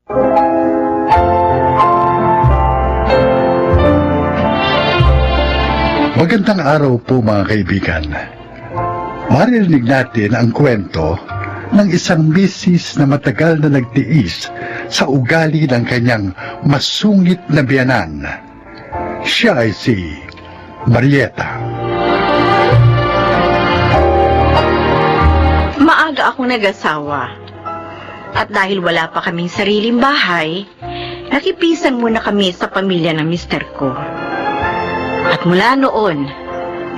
Magandang araw po mga kaibigan. Maririnig natin ang kwento ng isang misis na matagal na nagtiis sa ugali ng kanyang masungit na biyanan. Siya ay si Marieta. Maaga akong nag-asawa. At dahil wala pa kaming sariling bahay, nakipisan muna kami sa pamilya ng mister ko. At mula noon,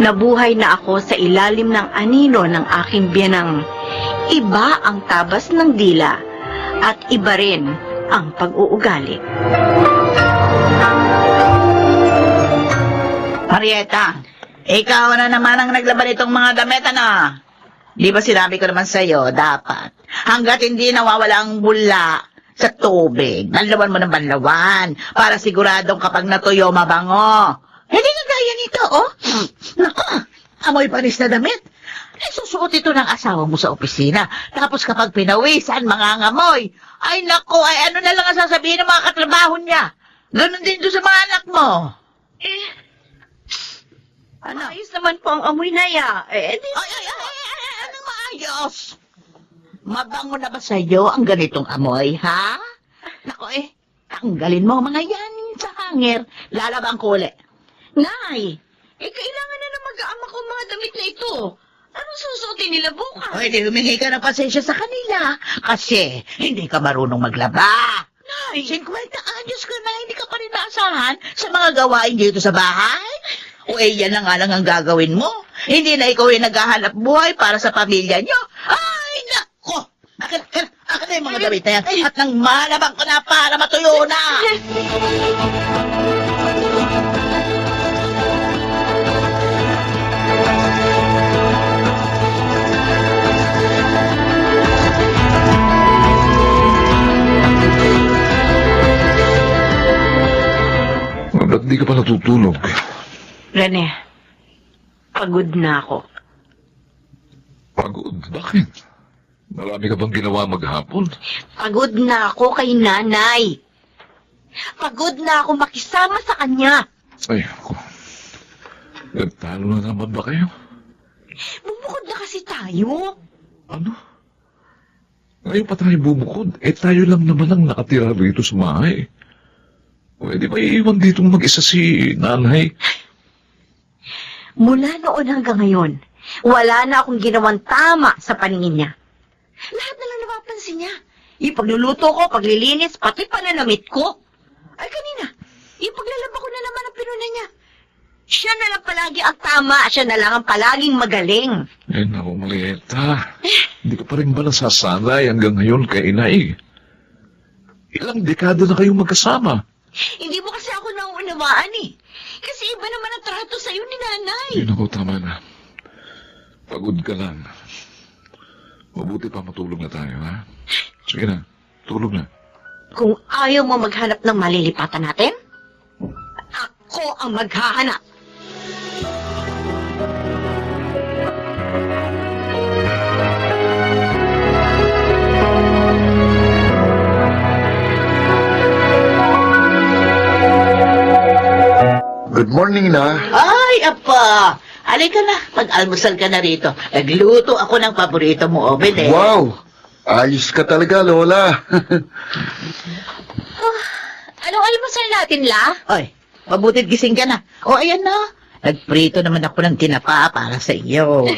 nabuhay na ako sa ilalim ng anino ng aking biyanang iba ang tabas ng dila at iba rin ang pag-uugali. Marieta, ikaw na naman ang naglaban itong mga damit, ano? Di ba sinabi ko naman sa'yo, dapat, hanggat hindi nawawala ang bula sa tubig, banlawan mo ng banlawan, para siguradong kapag natuyo, mabango. Hindi na gaya nito, oh. Naku, amoy panis na damit. Susuot ito ng asawa mo sa opisina. Tapos kapag pinawisan, mangangamoy. Ay, naku, ay ano na lang ang sasabihin ng mga katrabaho niya. Ganon din doon sa mga anak mo. Ano? Ayos naman po ang amoy na ya. Ay, anong maayos? Mabango na ba sa'yo ang ganitong amoy, ha? Naku, tanggalin mo mga yan sa hangir. Lalabang kuli. Nay, kailangan na mag-aama ko mga damit na ito. Anong susuotin nila bukas? O, di humingi ka ng pasensya sa kanila. Kasi hindi ka marunong maglaba. Nay! 50 anyos ka na, hindi ka pa rin naasahan sa mga gawain dito sa bahay? O yan na nga lang ang gagawin mo. Hindi na ikaw yung naghahanap buhay para sa pamilya nyo. Ay, nako! Akin na yung mga damit na yan. At nang malabang ko na para matuyo na. Ba't di ka pa natutulog? Rene, pagod na ako. Pagod? Bakit? Marami ka bang ginawa maghapon? Pagod na ako kay nanay. Pagod na ako makisama sa kanya. Ay, ako. Nagtalo na naman ba kayo? Bumukod na kasi tayo. Ano? Ngayon pa tayo bumukod. Tayo lang naman ang nakatira rito sa bahay. Pwede ba iiwan ditong mag-isa si nanay? Mula noon hanggang ngayon, wala na akong ginawang tama sa paningin niya. Lahat na lang napapansin niya. Yung pagluluto ko, paglilinis, pati pananamit ko. Ay kanina, yung paglalaba ko na naman ang pinuna niya. Siya na lang palagi ang tama, siya na lang ang palaging magaling. Naku, Marieta. Hindi ka pa rin ba nasasanay hanggang ngayon kay inay? Ilang dekada na kayong magkasama. Hindi mo kasi ako nauunawaan eh. Kasi iba naman ang trato sa'yo ni nanay. Ay, naku, tama na. Pagod ka lang. Mabuti pa matulog na tayo, ha? Sige na, tulog na. Kung ayaw mo maghanap ng malilipatan natin, ako ang maghahanap. Good morning na. Ay, apa! Halika na, mag-almusal ka na rito. Nagluto ako ng paborito mo, Obed, eh. Wow! Ayos ka talaga, Lola. Anong almusal natin, La? Oy, mabutit gising ka na. O, ayan na. Nagprito naman ako ng tinapa para sa iyo.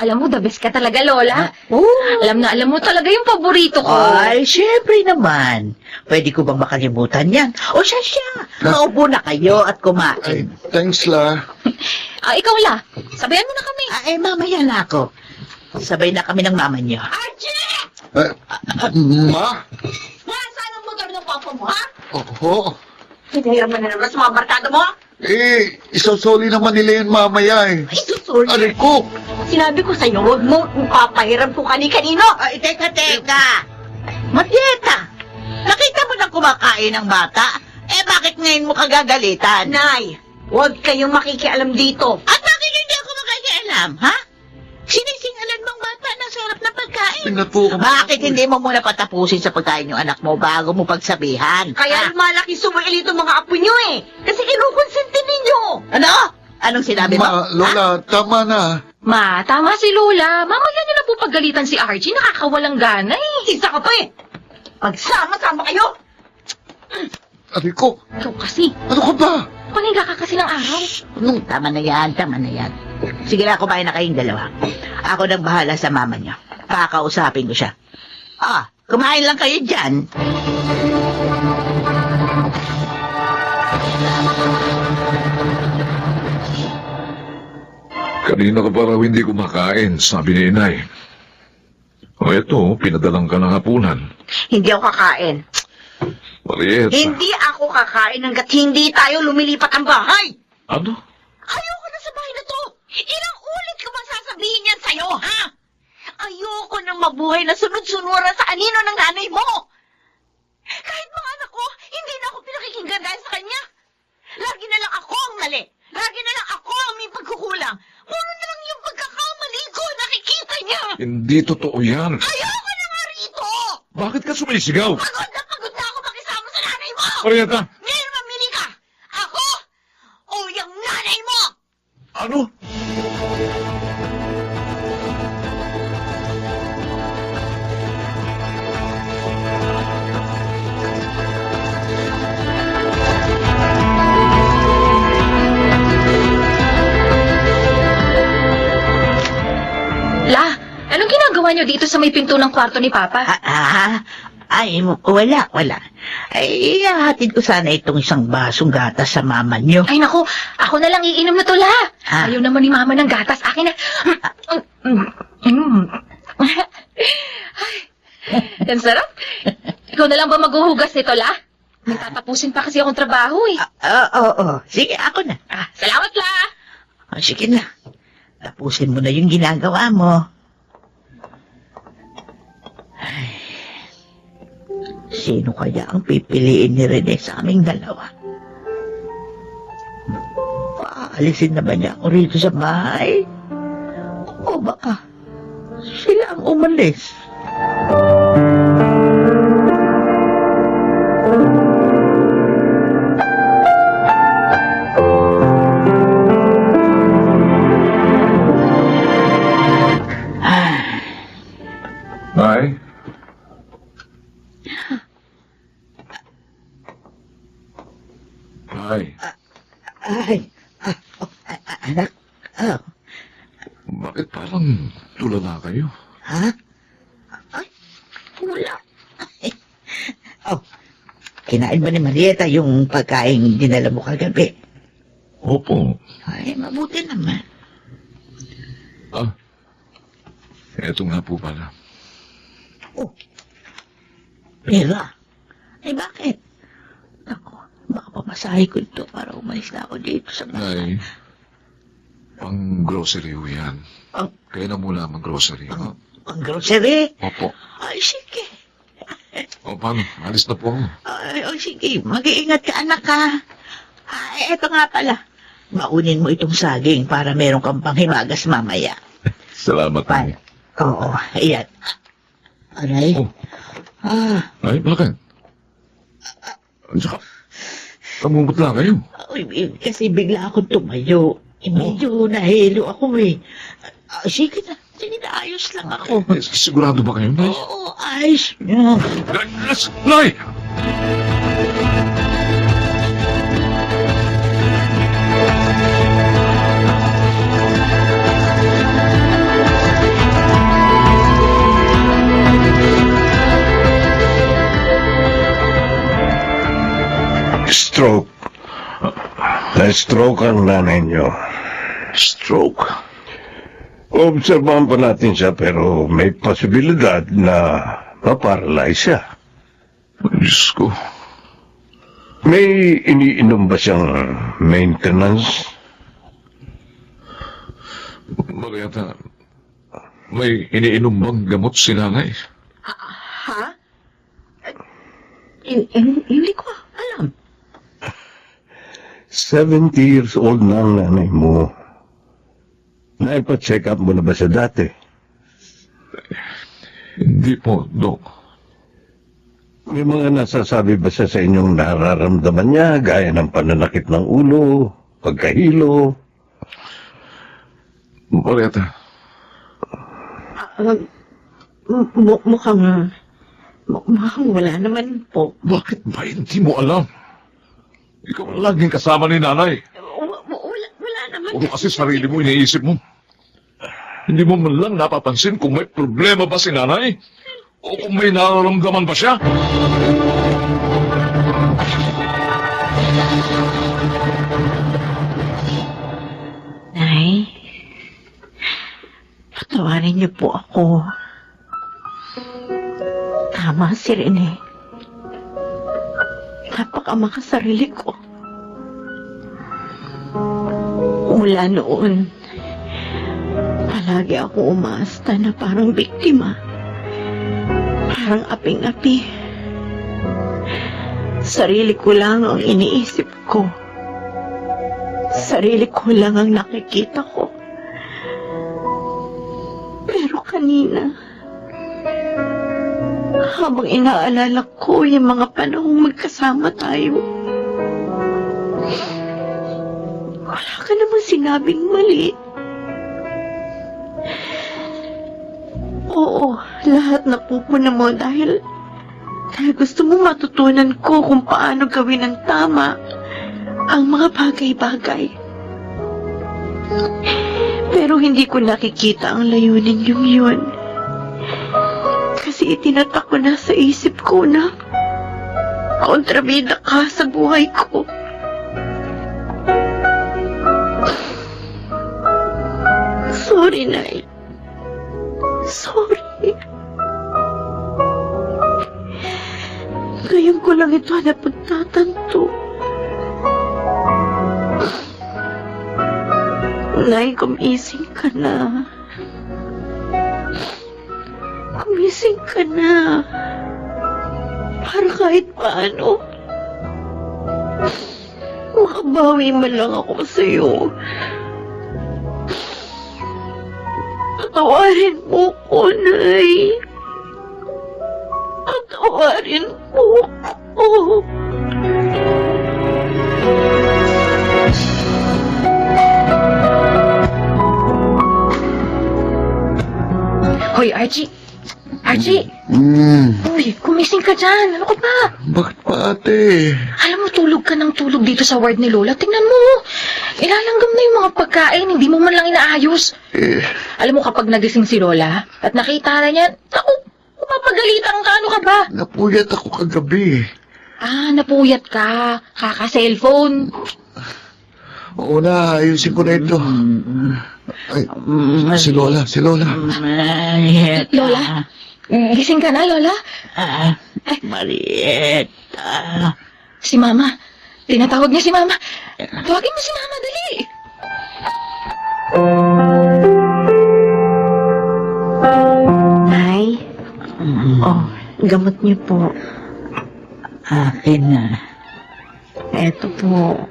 Alam mo, the best ka talaga, Lola. Oh. Alam mo talaga yung paborito ko. Ay, syempre naman. Pwede ko bang makalimutan yan? O siya. Maupo na kayo at Ay, kumain. thanks, La. Ikaw, La. Sabayan mo na kami. Ay, mamaya na ako. Sabay na kami ng mama niyo. Archie! Ma? Nasaan ang motor ng papa mo, ha? Oo. Hinayar mo na naman sa mga barkada mo, ha? Isosoli naman nila yun mamaya eh. Ay, susuri. Aray ko! Sinabi ko sa'yo, huwag mo ipapahiram kung kani-kanino. Ay, teka. Marieta, nakita mo na kumakain ng bata? Bakit ngayon mo kagagalitan? Nay, huwag kayong makikialam dito. At bakit hindi ako makikialam, ha? Sinisingalan mong bata na sarap ng pagkain? Tingnan po ako. Bakit hindi mo muna patapusin sa pagkain yung anak mo bago mo pagsabihan? Kaya lumalaki sumail itong mga apo nyo eh. Kasi kinukonsente ninyo. Ano? Anong sinabi mo? Lola, tama na. Ma, tama si Lola. Mamaya niyo na po paggalitan si Archie. Nakakawalang gana eh. Isa ka pa eh. Magsama-sama kayo. Ariko, Ikaw kasi. ano ka ba? Paniga ka kasi ng araw. Tama na yan, tama na yan. Sige na, kumain na kayong dalawa. Ako nang bahala sa mama niyo. Kakausapin ko siya. Kumain lang kayo dyan. Kanina ka pa raw hindi kumakain, sabi ni inay. O eto, pinadalang ka ng hapunan. Hindi ako kakain. Marietta. Hindi ako kakain hanggat hindi tayo lumilipat ang bahay. Ano? Ayoko na sa bahay na to. Ilang ulit ko bang sasabihin yan sa'yo, ha? Ayoko nang mabuhay na sunod-sunuran sa anino ng nanay mo. Kahit mga anak ko, hindi na ako pinakikinggan dahil sa kanya. Lagi na lang ako ang mali. Lagi na lang ako ang may pagkukulang. Puro na lang yung pagkakamali ko, nakikita niya. Hindi totoo yan. Ayoko na nga rito. Bakit ka sumisigaw? Pagod na ako makisama sa nanay mo. Marietta! Ngayon mamili ka. Ako o yung nanay mo. Ano? La, anong ginagawa niyo dito sa may pinto ng kwarto ni Papa? Ay, wala. Ay, ihahatid ko sana itong isang basong gatas sa mama niyo. Ay naku, ako na lang iinom na to, La. Ah. Ayaw naman ni Mama ng gatas. Akin na. Ay, ang sarap. Ikaw na lang ba maghuhugas nito, La? May tatapusin pa kasi akong trabaho eh. Oo. Sige, ako na. Salamat, La. Sige na. Tapusin mo na yung ginagawa mo. Ay, sino kaya ang pipiliin ni Rene sa aming dalawa? Paalisin na ba niya ako rito sa bahay? O baka sila ang umalis? Ay? Ay, Anak, bakit parang tulala kayo? ha? Ay, wala. Kinain ba ni Marietta yung pagkain dinala mo kagabi? Opo. Ay, mabuti naman. Eto nga po pala. Pera? Ay, bakit? Ako, baka pamasahe ko ito para umalis na ako dito sa bahay. Ay, pang grocery ho yan. Kaya na muna mag-grocery. Ha? Ang grocery? Opo. Ay, sige. O, paano? Alis na po ako. Ay, sige. Mag-iingat ka, anak, ha? Ay, eto nga pala. Baunin mo itong saging para meron kang panghimagas mamaya. Salamat. Pan. Oo, ayan. Aray? Oh. Ay, bakit? Tsaka, kamumutla kayo. Ay, kasi bigla akong tumayo. Medyo nahilo ako eh. Sige na, ayos lang ako. Sigurado ba kayo, Nay? Oo, ayos. Yeah. Nay! Stroke. Na-stroke ang nanay niyo. Stroke. Obserbahan pa natin siya pero may posibilidad na maparalyze siya. Diyos ko. May iniinom ba siyang maintenance? Marietta, may iniinom bang gamot si nanay? Ha? Hindi ko alam. 70 years old na ang nanay mo. Naipa-check up mo na ba siya dati? Hindi po, Dok. May mga nasasabi ba siya sa inyong nararamdaman niya, gaya ng pananakit ng ulo, pagkahilo? Marieta, Mukhang wala naman po. bakit ba hindi mo alam? Ikaw ang laging kasama ni nanay. Wala naman. O kasi sarili mo iniisip mo. Hindi mo man lang napapansin kung may problema ba si nanay? O kung may nararamdaman ba siya? Nay, patawarin niyo po ako. Tama si Rene. Napakamahal ko. Mula noon, palagi ako umaasta na parang biktima. Parang aping-api. Sarili ko lang ang iniisip ko. Sarili ko lang ang nakikita ko. Pero kanina, habang inaalala ko yung mga panahong magkasama tayo, wala ka namang sinabing mali. Oo, lahat napupuna mo dahil gusto mo matutunan ko kung paano gawin ng tama ang mga bagay-bagay. Pero hindi ko nakikita ang layunin yung yun. Kasi itinatak ko na sa isip ko na kontrabida ka sa buhay ko. Sorry, Nay. Sorry. Ngayon ko lang ito napagtatanto. Nay, gumising ka na. Gumising ka na. Para kahit paano, makabawi man lang ako sa'yo. Patawarin mo ko, Nay. Patawarin mo ko. Hoy, Archie! Archie! Uy, gumising ka dyan. Ano ka ba? Bakit pa, ate? Alam mo, tulog ka ng tulog dito sa ward ni Lola. Tingnan mo. Ilalanggam na yung mga pagkain. Hindi mo man lang inaayos. Alam mo, kapag nagising si Lola at nakita na niya, ako, mapagalitan ka. Ano ka ba? Napuyat ako kagabi. Ah, napuyat ka. Kaka-cellphone. Oo na, ayusin ko na ito. Ay, si Lola. Lola? Gising ka na, Lola? Marieta. Si Mama. Tinatawag niya si Mama. Tawagin mo si Mama, dali. Nay, gamot niyo po. Akin na. Eto po.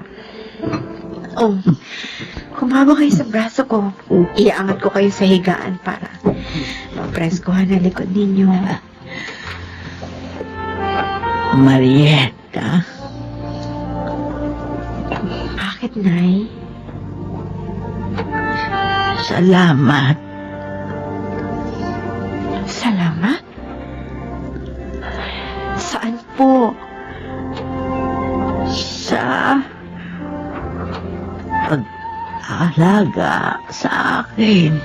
Kumama kayo sa braso ko. Iaangat ko kayo sa higaan para mapreskuhan ang likod ninyo. Marieta. Bakit, Nay? Salamat. Salamat? Saan po? Sa pag-alaga sa akin.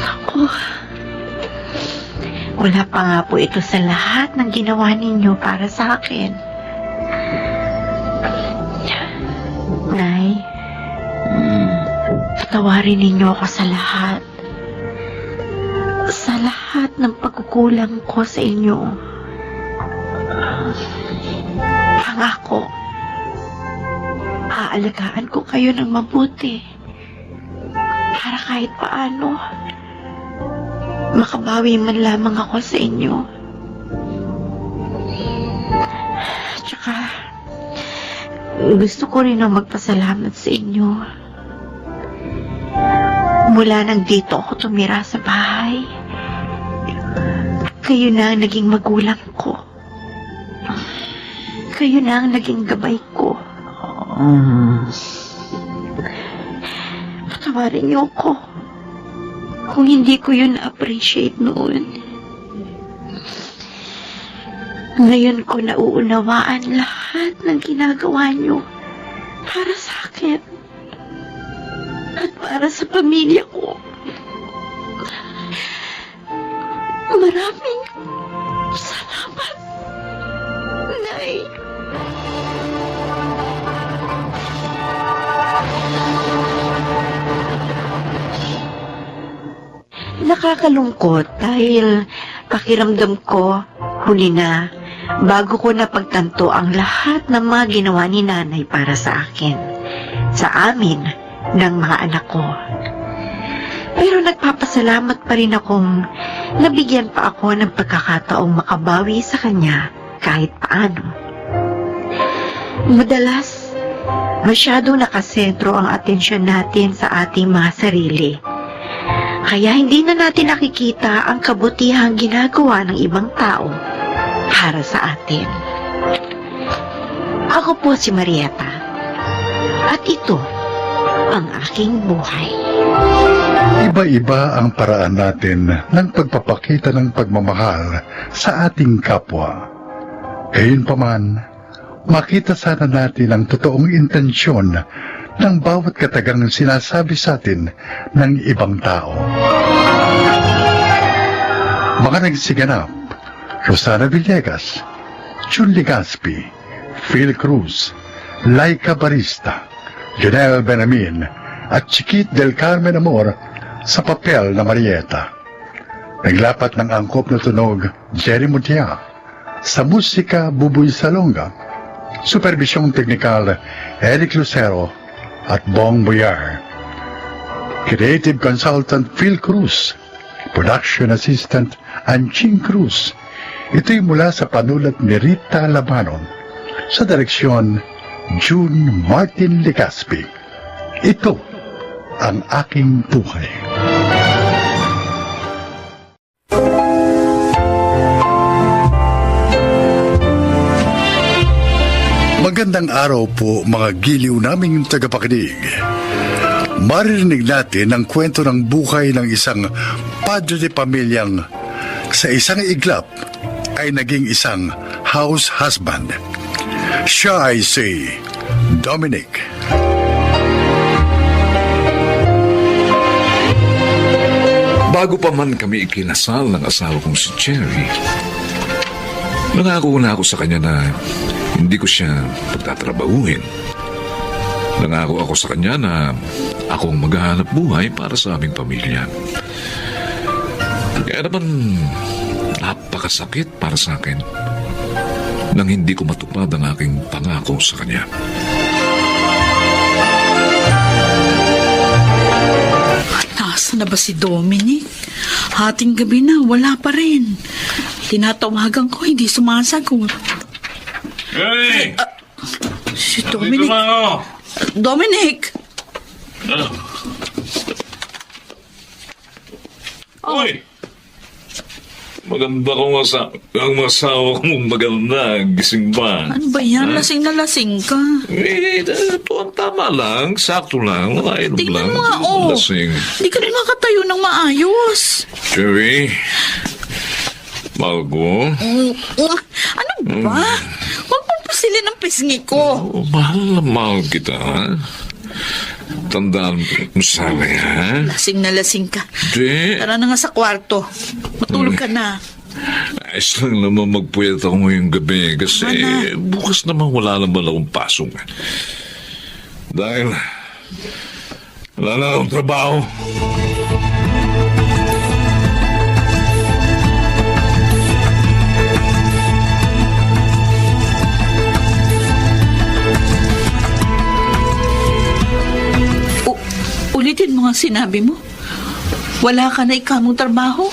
Ako, wala pa nga po ito sa lahat ng ginawa ninyo para sa akin. Nay, patawarin ninyo ako sa lahat. Sa lahat ng pagkukulang ko sa inyo. Pangako, aalagaan ko kayo ng mabuti. Para kahit paano, makabawi man lamang ako sa inyo. Tsaka, gusto ko rin ang magpasalamat sa inyo. Mula nang dito ako tumira sa bahay, Kayo na ang naging magulang ko. Kayo na ang naging gabay ko. Patawarin niyo ko kung hindi ko yun na-appreciate noon. Ngayon ko nauunawaan lahat ng ginagawa niyo para sa akin at para sa pamilya ko. Maraming salamat, Nay. Nakakalungkot dahil pakiramdam ko huli na bago ko napagtanto ang lahat ng mga ginawa ni Nanay para sa akin, sa amin, ng mga anak ko. Pero nagpapasalamat pa rin akong nabigyan pa ako ng pagkakataong makabawi sa kanya kahit paano. Madalas, masyado nakasentro ang atensyon natin sa ating mga sarili. Kaya hindi na natin nakikita ang kabutihang ginagawa ng ibang tao para sa atin. Ako po si Marieta. At ito ang aking buhay. Iba-iba ang paraan natin ng pagpapakita ng pagmamahal sa ating kapwa. Gayunpaman, makita sana natin ang totoong intensyon ng bawat katagang sinasabi sa atin ng ibang tao. Mga nagsiganap, Rosana Villegas, Jun Legaspi, Phil Cruz, Laika Barista, Jonel Benamin, at Chiquit del Carmen Amor sa papel na Marieta. Naglapat ng angkop na tunog, Jerry Mutia. Sa musika, Buboy Salonga. Supervisyong teknikal, Eric Lucero at Bong Boyar. Creative Consultant, Phil Cruz. Production Assistant, Anching Cruz. Ito'y mula sa panulat ni Rita Labanon. Sa direksyon, June Martin Legaspi. Ito ang aking buhay. Magandang araw po mga giliw naming tagapakinig. Maririnig natin ang kwento ng buhay ng isang padre de pamilyang sa isang iglap ay naging isang house husband. Siya ay si Dominic. Bago pa man kami ikinasal ng asawa kong si Cherry, nangako na ako sa kanya na hindi ko siya pagtatrabahuhin. Nangako ako sa kanya na ako ang maghahanap buhay para sa aming pamilya. Kaya naman, napakasakit para sa akin nang hindi ko matupad ang aking pangako sa kanya. Nasaan na ba si Dominic? Hating gabi na, wala pa rin. Tinatawagan ko, hindi sumasagot. Hey! Si Dominic. Dominic! Hoy! Maganda kong ang masawa kong maganda. Gising ba? Ano ba yan? Lasing na lasing ka. Ito ang tama lang. Sakto lang. Nakainom lang. Tingnan mo nga, oh. Lasing. Hindi ka na makatayo ng maayos. Cherry? Mahal ko? Ano ba? Huwag mong pasilin ang pisngi ko. Oh, mahal na mahal kita, ha? Tandaan mo sana, ha? Lasing na lasing ka. Di. Tara na nga sa kwarto. Matulog ka na. Ayos lang naman magpuyat ako ngayong gabi kasi bukas naman wala naman akong pasok. Dahil wala na akong trabaho. Ulitin mo nga sinabi mo. Wala ka na ikamong trabaho.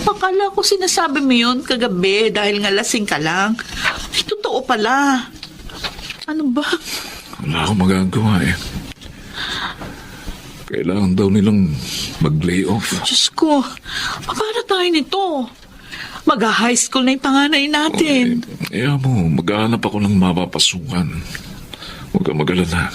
Akala ko sinasabi mo yun kagabi dahil nga lasing ka lang. Ay, totoo pala. Ano ba? Wala akong magagawa eh. Kailangan daw nilang mag-lay off. Diyos ko, paano tayo nito? Mag-high school na yung panganay natin. Mo, maghahanap ako ng mapapasukan. Huwag kang mag-alala.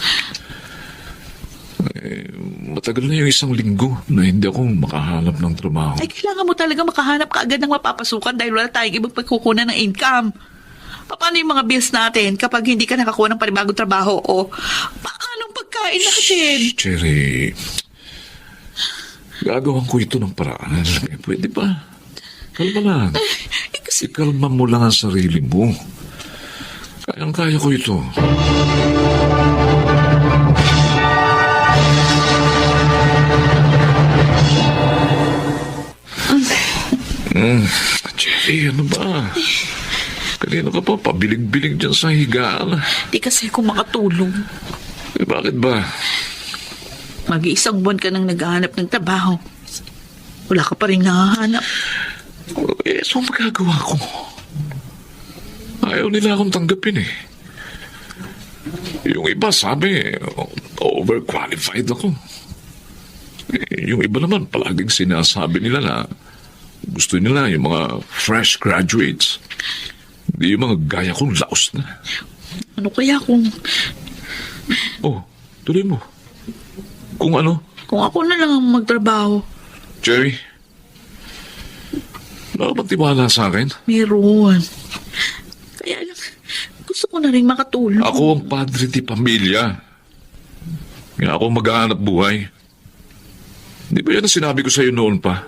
Matagal na yung 1 linggo na hindi ako makahanap ng trabaho. Ay, kailangan mo talaga makahanap ka agad ng mapapasukan dahil wala tayong ibang pagkukunan ng income. Paano yung mga bills natin kapag hindi ka nakakuha ng panibagong trabaho? O paano ang pagkain natin? Cherry, gagawin ko ito ng paraan. Pwede ba? Kalma lang. Ikalma mo lang ang sarili mo. Kayang-kaya ko ito. Cherry, ano ba? Kanina ka pa pabilig-bilig dyan sa higaan. Di kasi ako makatulong. Bakit ba? Mag-iisang buwan ka nang naghahanap ng trabaho. Wala ka pa rin nahahanap. So magagawa ko. Ayaw nila akong tanggapin eh. Yung iba sabi, overqualified ako. Yung iba naman, palaging sinasabi nila na gusto nila yung mga fresh graduates. Hindi yung mga gaya kong laos na. Ano kaya kung Tuloy mo. Kung ano? Kung ako na lang ang magtrabaho? Jerry, wala ka bang tiwala sa akin? Meron. Kaya lang, gusto ko na rin makatulong. Ako ang padre di pamilya. Kaya ako maghahanap buhay. Di ba yan ang sinabi ko sa'yo noon pa?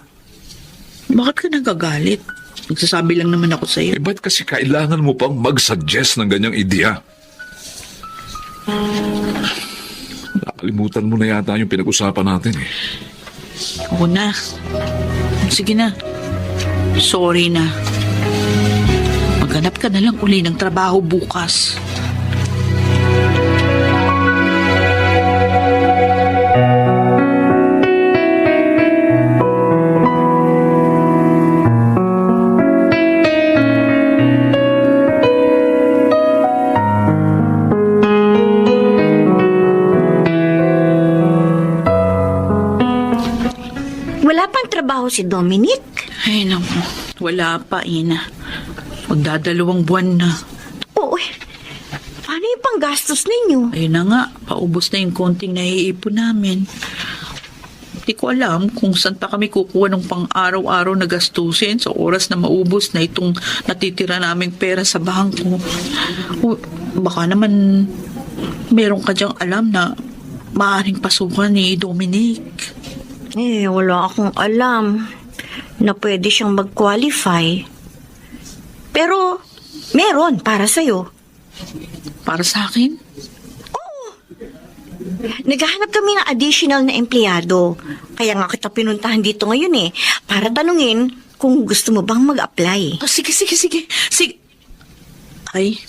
Bakit ka nagagalit? Nagsasabi lang naman ako sa'yo. Ba't kasi kailangan mo pang mag-suggest ng ganyang ideya? Nakalimutan mo na yata yung pinag-usapan natin eh. Oo na. Sige na. Sorry na. Maghanap ka na lang uli ng trabaho bukas. Wala pang trabaho si Dominic. Ay, naku. Wala pa, Ina. Magdadalawang buwan na. Oo, paano yung panggastos ninyo? Ayun na nga, paubos na yung konting naiipon namin. Hindi ko alam kung saan pa kami kukuha ng pang-araw-araw na gastusin sa oras na maubos na itong natitira naming pera sa bangko. O, baka naman meron ka dyang alam na maaaring pasukan ni Dominic. Wala akong alam na pwede siyang mag-qualify. Pero, meron para sa'yo. Para sa akin? Naghahanap kami ng additional na empleyado. Kaya nga kita pinuntahan dito ngayon para tanungin kung gusto mo bang mag-apply. Oh, sige. Ay,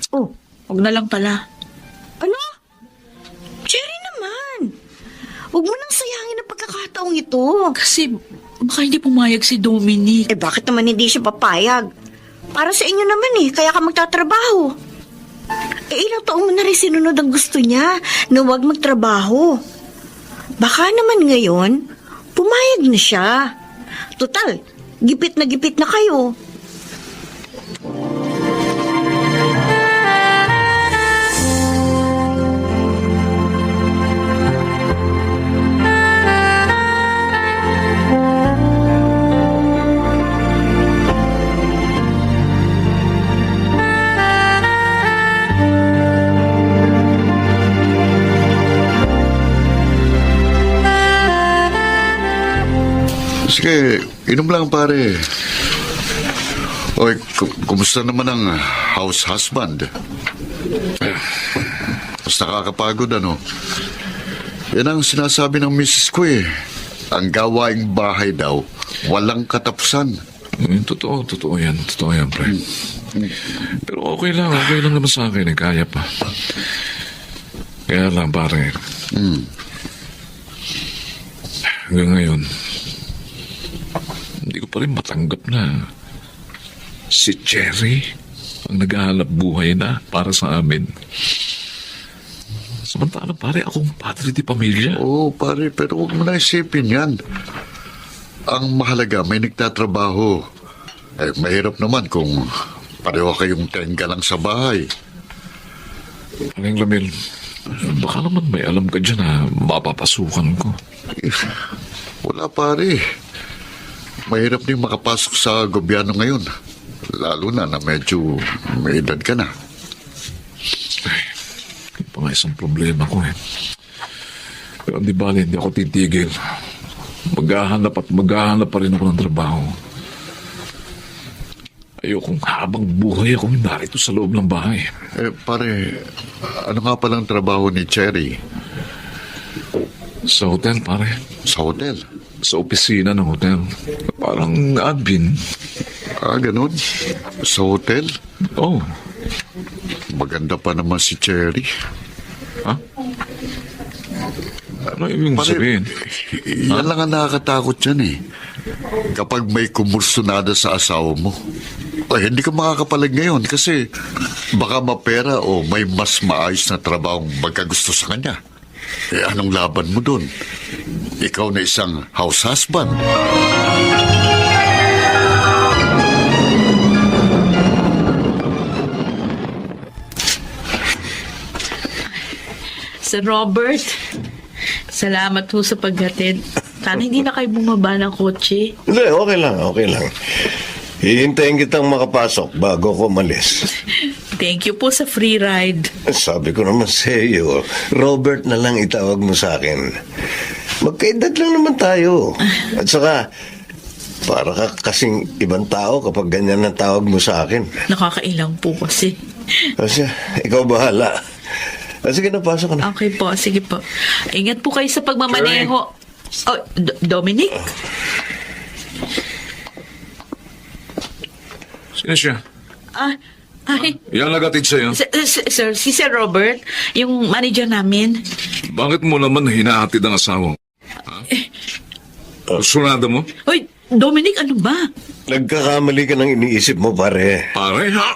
Oh, wag na lang pala. ano? Cherry naman. Huwag mo nang sayangin ang pagkakataong ito. Kasi baka hindi pumayag si Dominic. Bakit naman hindi siya papayag? Para sa inyo naman kaya ka magtatrabaho. Ilang taong mo na rin sinunod ang gusto niya na huwag magtrabaho. Baka naman ngayon, pumayag na siya. Total, gipit na kayo. Sige, inom lang pare. Oy, kumusta naman ang house husband? Mas nakakapagod ano? Yan ang sinasabi ng misis ko Ang gawaing bahay daw, walang katapusan. Totoo yan. Totoo yan, pre. Pero okay lang naman sa akin. Kaya pa. Kaya lang, pare. Hanggang ngayon, hindi ko pa rin matanggap na si Cherry ang naghahanap buhay na para sa amin. Samantala, pare, akong padre di pamilya. Oo, pare, pero huwag mo na isipin yan. Ang mahalaga, may nagtatrabaho. Mahirap naman kung pareho kayong tenga lang sa bahay. Aling Lamil, baka naman may alam ka dyan na mapapasukan ko. Wala, pare. Mahirap din makapasok sa gobyerno ngayon. Lalo na medyo may edad ka na. Yung pa nga isang problema ko eh. Pero di bali, hindi ako titigil. Maghahanap pa rin ako ng trabaho. Ayokong habang buhay akong narito sa loob ng bahay. Pare, ano nga palang trabaho ni Cherry? Sa hotel, pare. Sa hotel? Sa opisina ng hotel. Parang admin. Ganun? Sa hotel? Oh, Maganda pa naman si Cherry. ha? Ano ibig sabihin? Yan lang ang nakakatakot yan eh. Kapag may kumursunada sa asawa mo, hindi ka makakapalag ngayon kasi baka mapera o may mas maayos na trabahong magkagusto sa kanya. Anong laban mo dun? Ikaw na isang house husband. Sir Robert, salamat po sa paghatid. Sana hindi na kayo bumaba ng kotse. Hindi, okay lang, okay lang. Hihintayin kitang makapasok bago ko umalis. Thank you po sa free ride. Sabi ko naman sa iyo, Robert na lang itawag mo sa akin. Magkaedad lang naman tayo. At saka, para ka kasing ibang tao kapag ganyan ang tawag mo sa akin. Nakakailang po kasi. Kasi, ikaw bahala. Sige na, pasok ka na. Okay po, sige po. Ingat po kayo sa pagmamaneho. Oh, Dominic? Sino siya? Ay, Yan nagatid sa'yo. sir, si Sir Robert, yung manager namin. Bakit mo naman hinahatid ang asawa? Ha? Sunada mo? Hoy, Dominic, ano ba? Nagkakamali ka ng iniisip mo, pare. Pare, ha?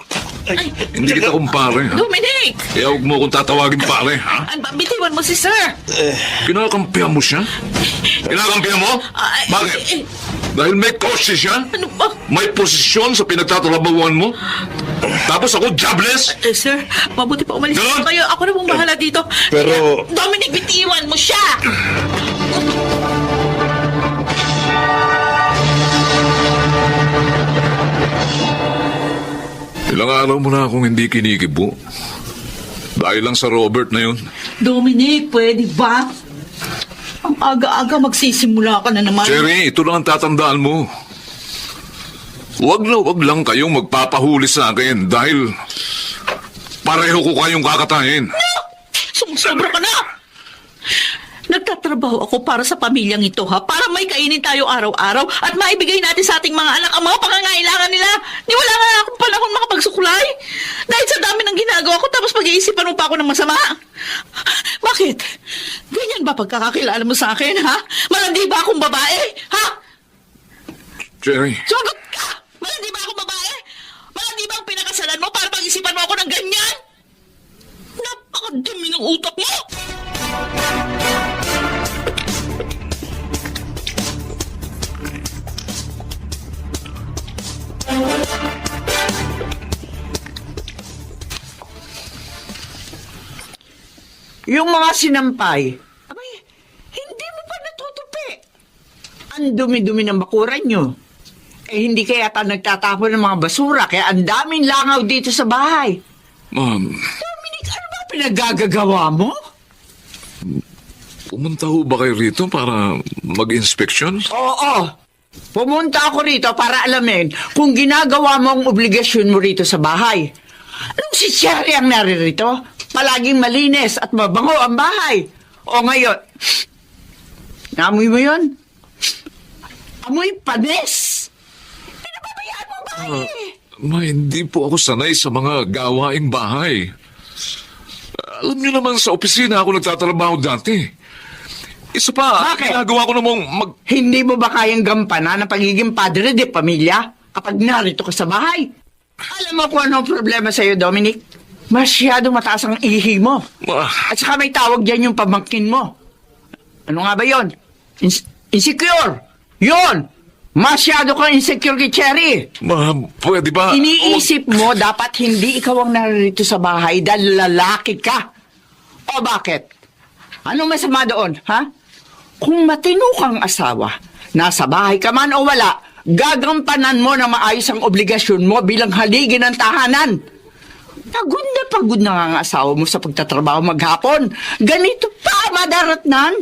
Hindi kita kumpare, ha? Dominic! Kaya huwag mo akong tatawagin pare, ha? Bitiwan mo si Sir. Kinakampihan mo siya? Kinakampihan mo? Bakit? Dahil may kotse siya? Ano ba? May posisyon sa pinagtatrabahuan mo? Tapos ako jobless? Sir, mabuti pa umalis Ganon? kayo. Ako na pong bahala dito. Pero- Dominic, bitiwan mo siya! Ilang araw mo na akong hindi kinikibo. Dahil lang sa Robert na yun. Dominic, pwede ba? Ang aga-aga magsisimula ka na naman. Cherry, ito lang ang tatandaan mo. Wag lang kayong magpapahuli sa akin dahil pareho ko kayong kakatayin. Sumusobra ka na! Nagtatrabaho ako para sa pamilyang ito, ha? Para may kainin tayo araw-araw at maibigay natin sa ating mga anak ang mga pangangailangan nila. Ni wala nga akong panahon makapagsukulay. Dahil sa dami ng ginagawa ko, tapos pag-iisipan mo pa ako ng masama. Bakit? Ganyan ba pagkakakilala mo sa akin, ha? Malandi ba akong babae, ha? Cherry, Sumagot ka! Malandi ba akong babae? Malandi ba ang pinakasalan mo para pag-isipan mo ako ng ganyan? Napakadumi ng utak mo! Yung mga sinampay, abay, hindi mo pa natutupi. Ang dumi-dumi ng bakuran nyo. Hindi kaya ta nagtatapon ng mga basura, kaya ang daming langaw dito sa bahay. ma'am, Dominic, ano ba pinagagagawa mo? pumunta ho ba kayo rito para mag-inspeksyon? Oo, pumunta ako rito para alamin kung ginagawa mo ang obligasyon mo rito sa bahay. Anong si Cherry ang naririto? Palaging malinis at mabango ang bahay. O ngayon, naamoy mo yun? Amoy panis! Pinababayaan mo ba Ma, hindi po ako sanay sa mga gawaing bahay. Alam niyo naman sa opisina ako nagtatrabaho dati. Isa pa, Bakit? ginagawa ko namang Hindi mo ba kayang gampanan ang pagiging padre de pamilya kapag narito ka sa bahay? Alam mo kung ano ang problema sa'yo, Dominic? Masyado mataas ang ihi mo. Ma, At saka may tawag dyan yung pamangkin mo. Ano nga ba yon? Insecure! Yon! Masyado kang insecure kay Cherry. ma, pwede ba? Iniisip mo dapat hindi ikaw ang naririto sa bahay dahil lalaki ka. O bakit? Anong masama doon, ha? Kung matino kang asawa, nasa bahay ka man o wala, gagampanan mo na maayos ang obligasyon mo bilang haligi ng tahanan. Pagod na nga ang asawa mo sa pagtatrabaho maghapon. Ganito pa madaratnan.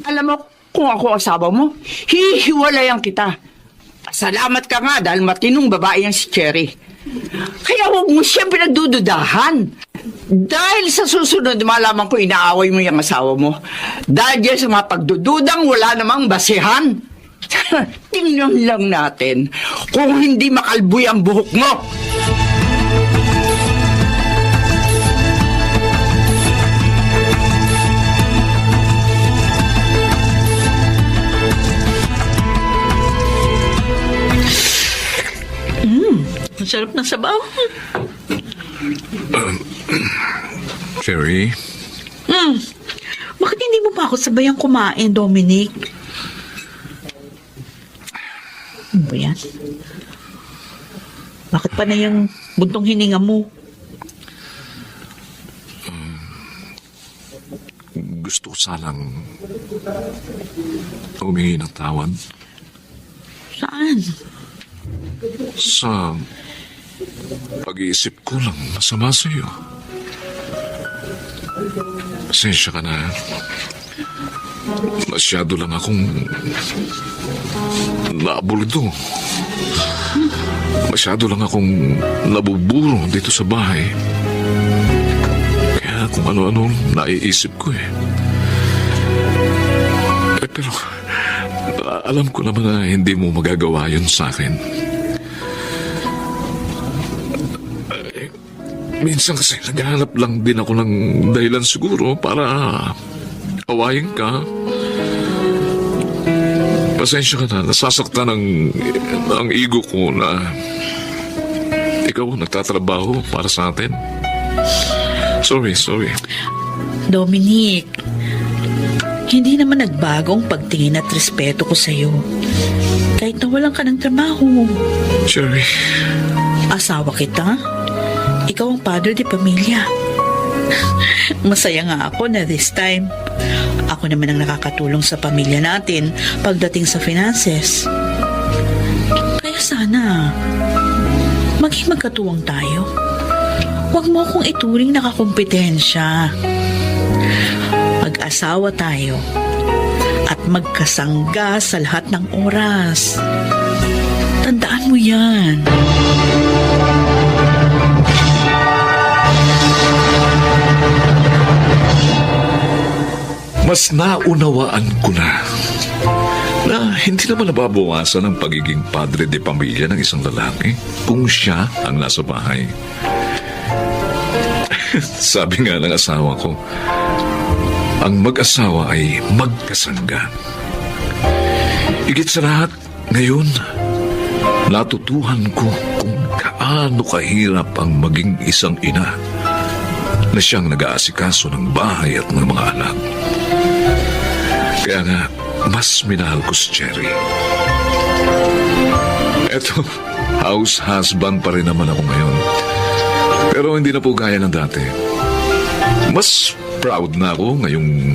Alam mo, kung ako asawa mo, hihiwalayan kita. Salamat ka nga dahil matinong babae ang si Cherry. Kaya huwag mo siyang pinagdududahan. Dahil sa susunod, malaman ko inaaway mo yung asawa mo. Dahil dyan sa mga pagdududang wala namang basehan. Tingnan lang natin kung hindi makalboy ang buhok mo. Ang sarap ng sabaw. Cherry, Bakit hindi mo pa ako sabayang kumain, Dominic? Ano ba yan? Bakit pa na yung buntong hininga mo? gusto ko sanang humingi ng tawad Saan? sa pag-iisip ko lang masama sa iyo. Pasensya ka na. Masyado lang akong naabuldo. Masyado lang akong nabuburo dito sa bahay. Kaya kung ano-ano naiisip ko eh. Pero alam ko naman na hindi mo magagawa yun sa akin. Minsan kasi naghahanap lang din ako ng dahilan siguro para awayin ka. Pasensya ka na, nasasaktan ang ego ko na ikaw nagtatrabaho para sa atin. Sorry. Dominic, hindi naman nagbago ang pagtingin at respeto ko sa'yo. Kahit nawalan ka ng trabaho. Cherry, Asawa kita. Ikaw ang padre de pamilya. Masaya nga ako na this time, ako naman ang nakakatulong sa pamilya natin pagdating sa finances. Kaya sana, maging magkatuwang tayo. Huwag mo akong ituring nakakompetensya. Mag-asawa tayo at magkasangga sa lahat ng oras. Tandaan mo yan. mas naunawaan ko na hindi naman nababawasan ang pagiging padre de pamilya ng isang lalaki kung siya ang nasa bahay. Sabi nga ng asawa ko, ang mag-asawa ay magkasangga. Higit sa lahat, ngayon, natutuhan ko kung gaano kahirap ang maging isang ina na siyang nag-aasikaso ng bahay at ng mga anak. Kaya nga, mas minahal ko si Cherry. Eto, house husband pa rin naman ako ngayon. Pero hindi na po gaya ng dati. Mas proud na ako ngayong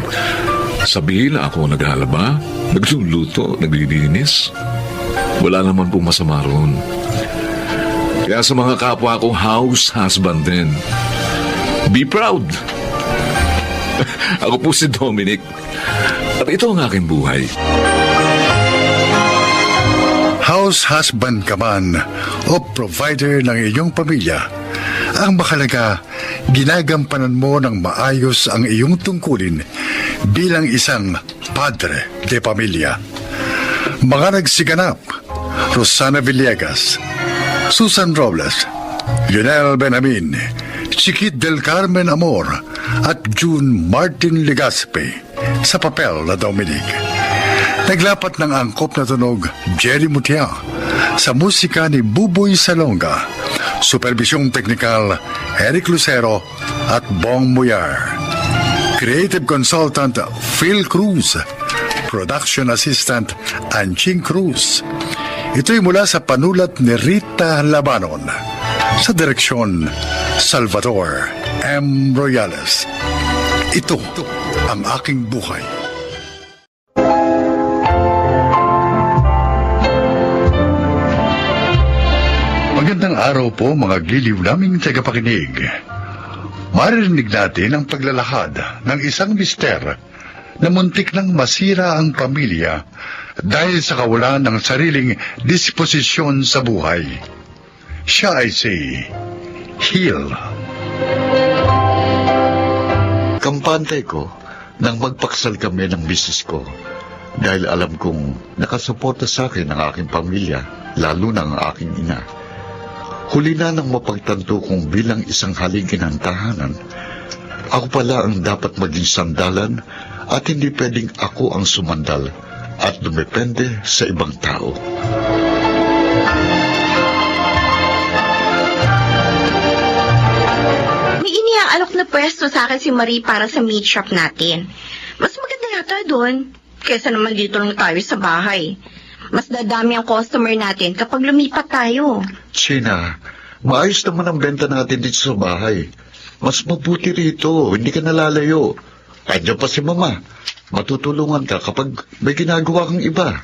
sabihin na ako naghalaba, nagluluto, naglilinis. Wala naman pong masama roon. Kaya sa mga kapwa ko, house husband din. Be proud! Ako po si Dominic. At ito ang aking buhay. House husband ka man o provider ng iyong pamilya, ang mahalaga, ginagampanan mo ng maayos ang iyong tungkulin bilang isang padre de pamilya. Mga nagsiganap, Rosana Villegas, Susan Robles, Lionel Benamin, Chiquit del Carmen Amor at June Martin Legaspi sa papel na Dominic. Naglapat ng angkop na tunog Jerry Mutia sa musika ni Buboy Salonga. Supervisyong Teknikal, Eric Lucero at Bong Muyar. Creative Consultant, Phil Cruz. Production Assistant, Anching Cruz. Ito'y mula sa panulat ni Rita Labanon. Sa direksyon, Salvador M. Royales. Ito ang aking buhay. Magandang araw po mga giliw naming tagapakinig. Maririnig natin ang paglalakad ng isang mister na muntik nang masira ang pamilya dahil sa kawalan ng sariling disposisyon sa buhay. Siya ay si Hill. Kampante ko nang magpaksal kami ng misis ko dahil alam kong nakasuporta sa akin ang aking pamilya, lalo na ang aking ina. Huli na nang mapagtanto kong bilang isang haligi ng tahanan, ako pala ang dapat maging sandalan at hindi pwedeng ako ang sumandal at dumepende sa ibang tao. May iniaalok na pwesto sa akin si Marie para sa meat shop natin. Mas maganda yata doon kesa naman dito lang tayo sa bahay. Mas dadami ang customer natin kapag lumipat tayo. China, maayos naman ang benta natin dito sa bahay. Mas mabuti rito, hindi ka nalalayo. Andiyan pa si Mama. Matutulungan ka kapag may ginagawa kang iba.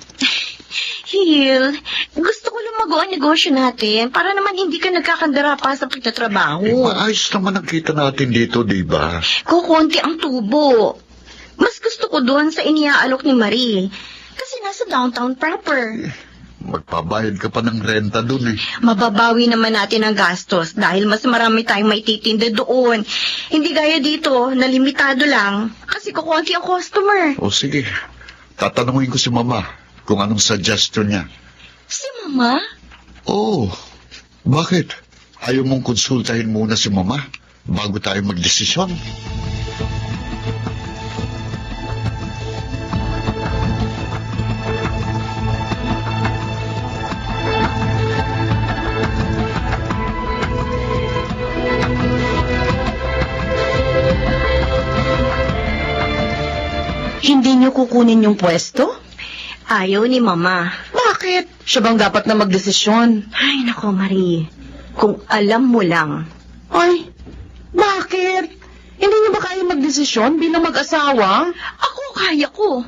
Hill, gusto ko lumago ang negosyo natin para naman hindi ka nagkakandara pa sa pagtatrabaho. Maayos naman ang kita natin dito, di ba? Kukunti ang tubo. Mas gusto ko doon sa iniaalok ni Marie. Kasi nasa downtown proper. Magpabayad ka pa ng renta dun eh. Mababawi naman natin ang gastos dahil mas marami tayong maititinda doon. Hindi gaya dito na limitado lang kasi kukunti ang customer. O sige, tatanungin ko si Mama kung anong suggestion niya. Si Mama? Oh, bakit? Ayaw mong konsultahin muna si Mama bago tayo magdesisyon? Hindi niyo kukunin yung pwesto? Ayaw ni Mama. Bakit? Siya bang dapat na magdesisyon? Ay, nako Marie. Kung alam mo lang. Ay, bakit? Hindi niyo ba kaya magdesisyon bilang mag-asawa? Ako kaya ko.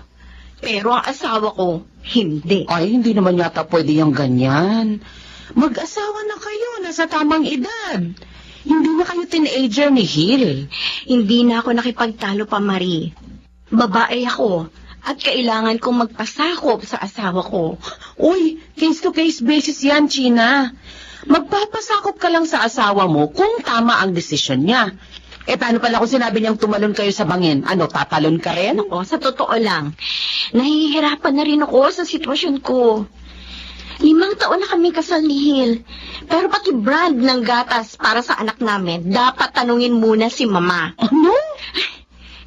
Pero ang asawa ko, hindi. Ay, hindi naman yata pwede yung ganyan. Mag-asawa na kayo, nasa tamang edad. Hindi na kayo teenager ni Hill. Hindi na ako nakipagtalo pa, Marie. Babae ako at kailangan kong magpasakop sa asawa ko. Uy, case-to-case basis yan, China. Magpapasakop ka lang sa asawa mo kung tama ang desisyon niya. Eh, paano pala kung sinabi niyang tumalon kayo sa bangin? Ano, tatalon ka rin? Nako, sa totoo lang, nahihirapan na rin ako sa sitwasyon ko. 5 taon na kami kasal ni Hill. Pero pati brand ng gatas para sa anak namin, dapat tanungin muna si Mama. Ano?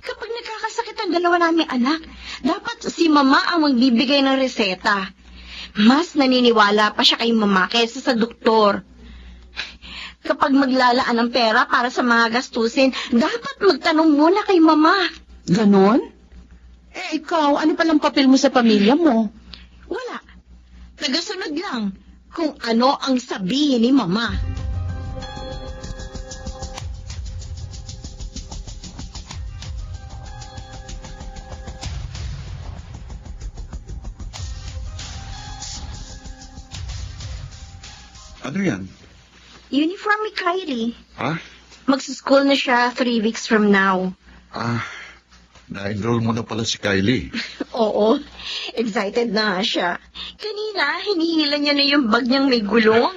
Kapag nagkakasakit ang dalawa naming anak, dapat si Mama ang magbibigay ng reseta. Mas naniniwala pa siya kay Mama kaysa sa doktor. Kapag maglalaan ng pera para sa mga gastusin, dapat magtanong muna kay Mama. Ganon? Eh, ikaw, ano palang papel mo sa pamilya mo? Wala. Tagasunod lang kung ano ang sabihin ni Mama. Ano yan? Uniform ni Kylie. Ha? Magsuschool na siya 3 weeks from now. Na-enroll mo na pala si Kylie. Oo, excited na siya. Kanina, hinihila niya na yung bag niyang may gulong.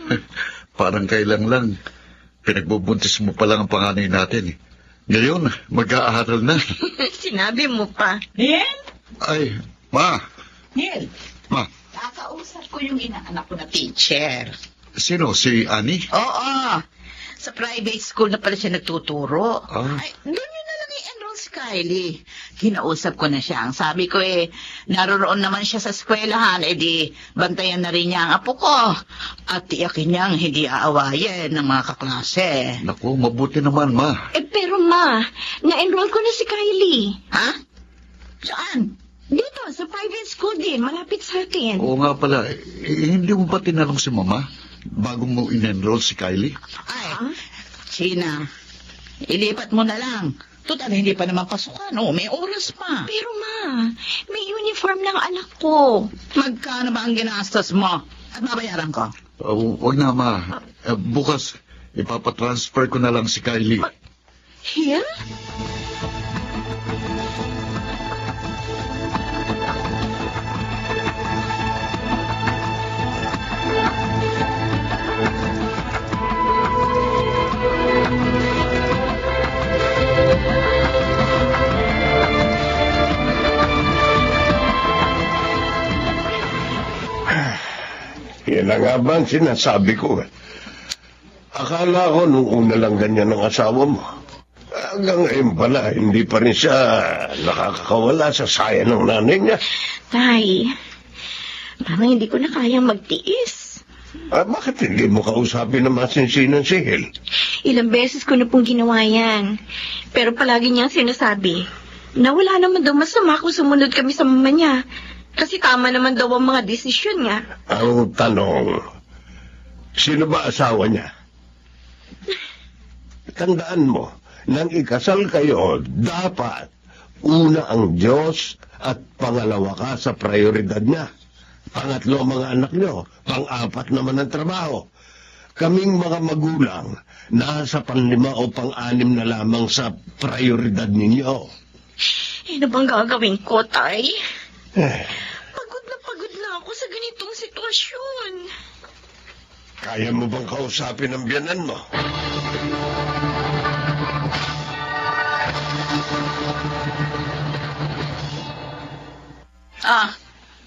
Parang kailan lang. Pinagbubuntis mo pa lang ang panganay natin eh. Ngayon, mag-aaral na. Sinabi mo pa. Neil? Ay, Ma! Neil, Ma! kakausap ko yung inaanak ko na teacher. Sino? Si Annie? Oo. Sa private school na pala siya nagtuturo. Ah. Ay, doon yun na lang i-enroll si Kylie. kinausap ko na siya. Ang sabi ko naroon naman siya sa eskwelahan, di bantayan na rin niya ang apo ko. At tiyakin niyang hindi aawayin ng mga kaklase. Naku, mabuti naman, Ma. Pero ma, na-enroll ko na si Kylie. Ha? Saan? Dito, sa private school din, malapit sa atin. Oo nga pala, hindi mo ba tinanong si Mama bago mo in-enroll si Kylie? Ay, China, ilipat mo na lang. Total, hindi pa naman pasukan. May oras pa. Pero ma, may uniform ng anak ko. Magkano ba ang ginastos mo? At babayaran ko? Wag na, Ma. Bukas, ipapatransfer ko na lang si Kylie. Hill? Yan na nga ba ang sinasabi ko? Akala ko nung una lang ganyan ang asawa mo. Hanggang ngayon pala, hindi pa rin siya nakakawala sa saya ng nanay niya. Tay, parang hindi ko na kayang magtiis. Bakit hindi mo kausapin na masinsinan si Hil? Ilang beses ko na pong ginawa yan. Pero palagi niyang sinasabi na wala naman daw masama kung sumunod kami sa mama niya. Kasi tama naman daw ang mga desisyon niya. Ang tanong, sino ba asawa niya? Tandaan mo, nang ikasal kayo, dapat una ang Diyos at pangalawa ka sa prioridad niya. Pangatlo ang mga anak niyo, pang-apat naman ang trabaho. Kaming mga magulang, nasa pang-5 o pang-6 na lamang sa prioridad ninyo. Ano bang gagawin ko, Tay? Eh, Pagod na ako sa ganitong sitwasyon. kaya mo bang kausapin ang biyanan mo?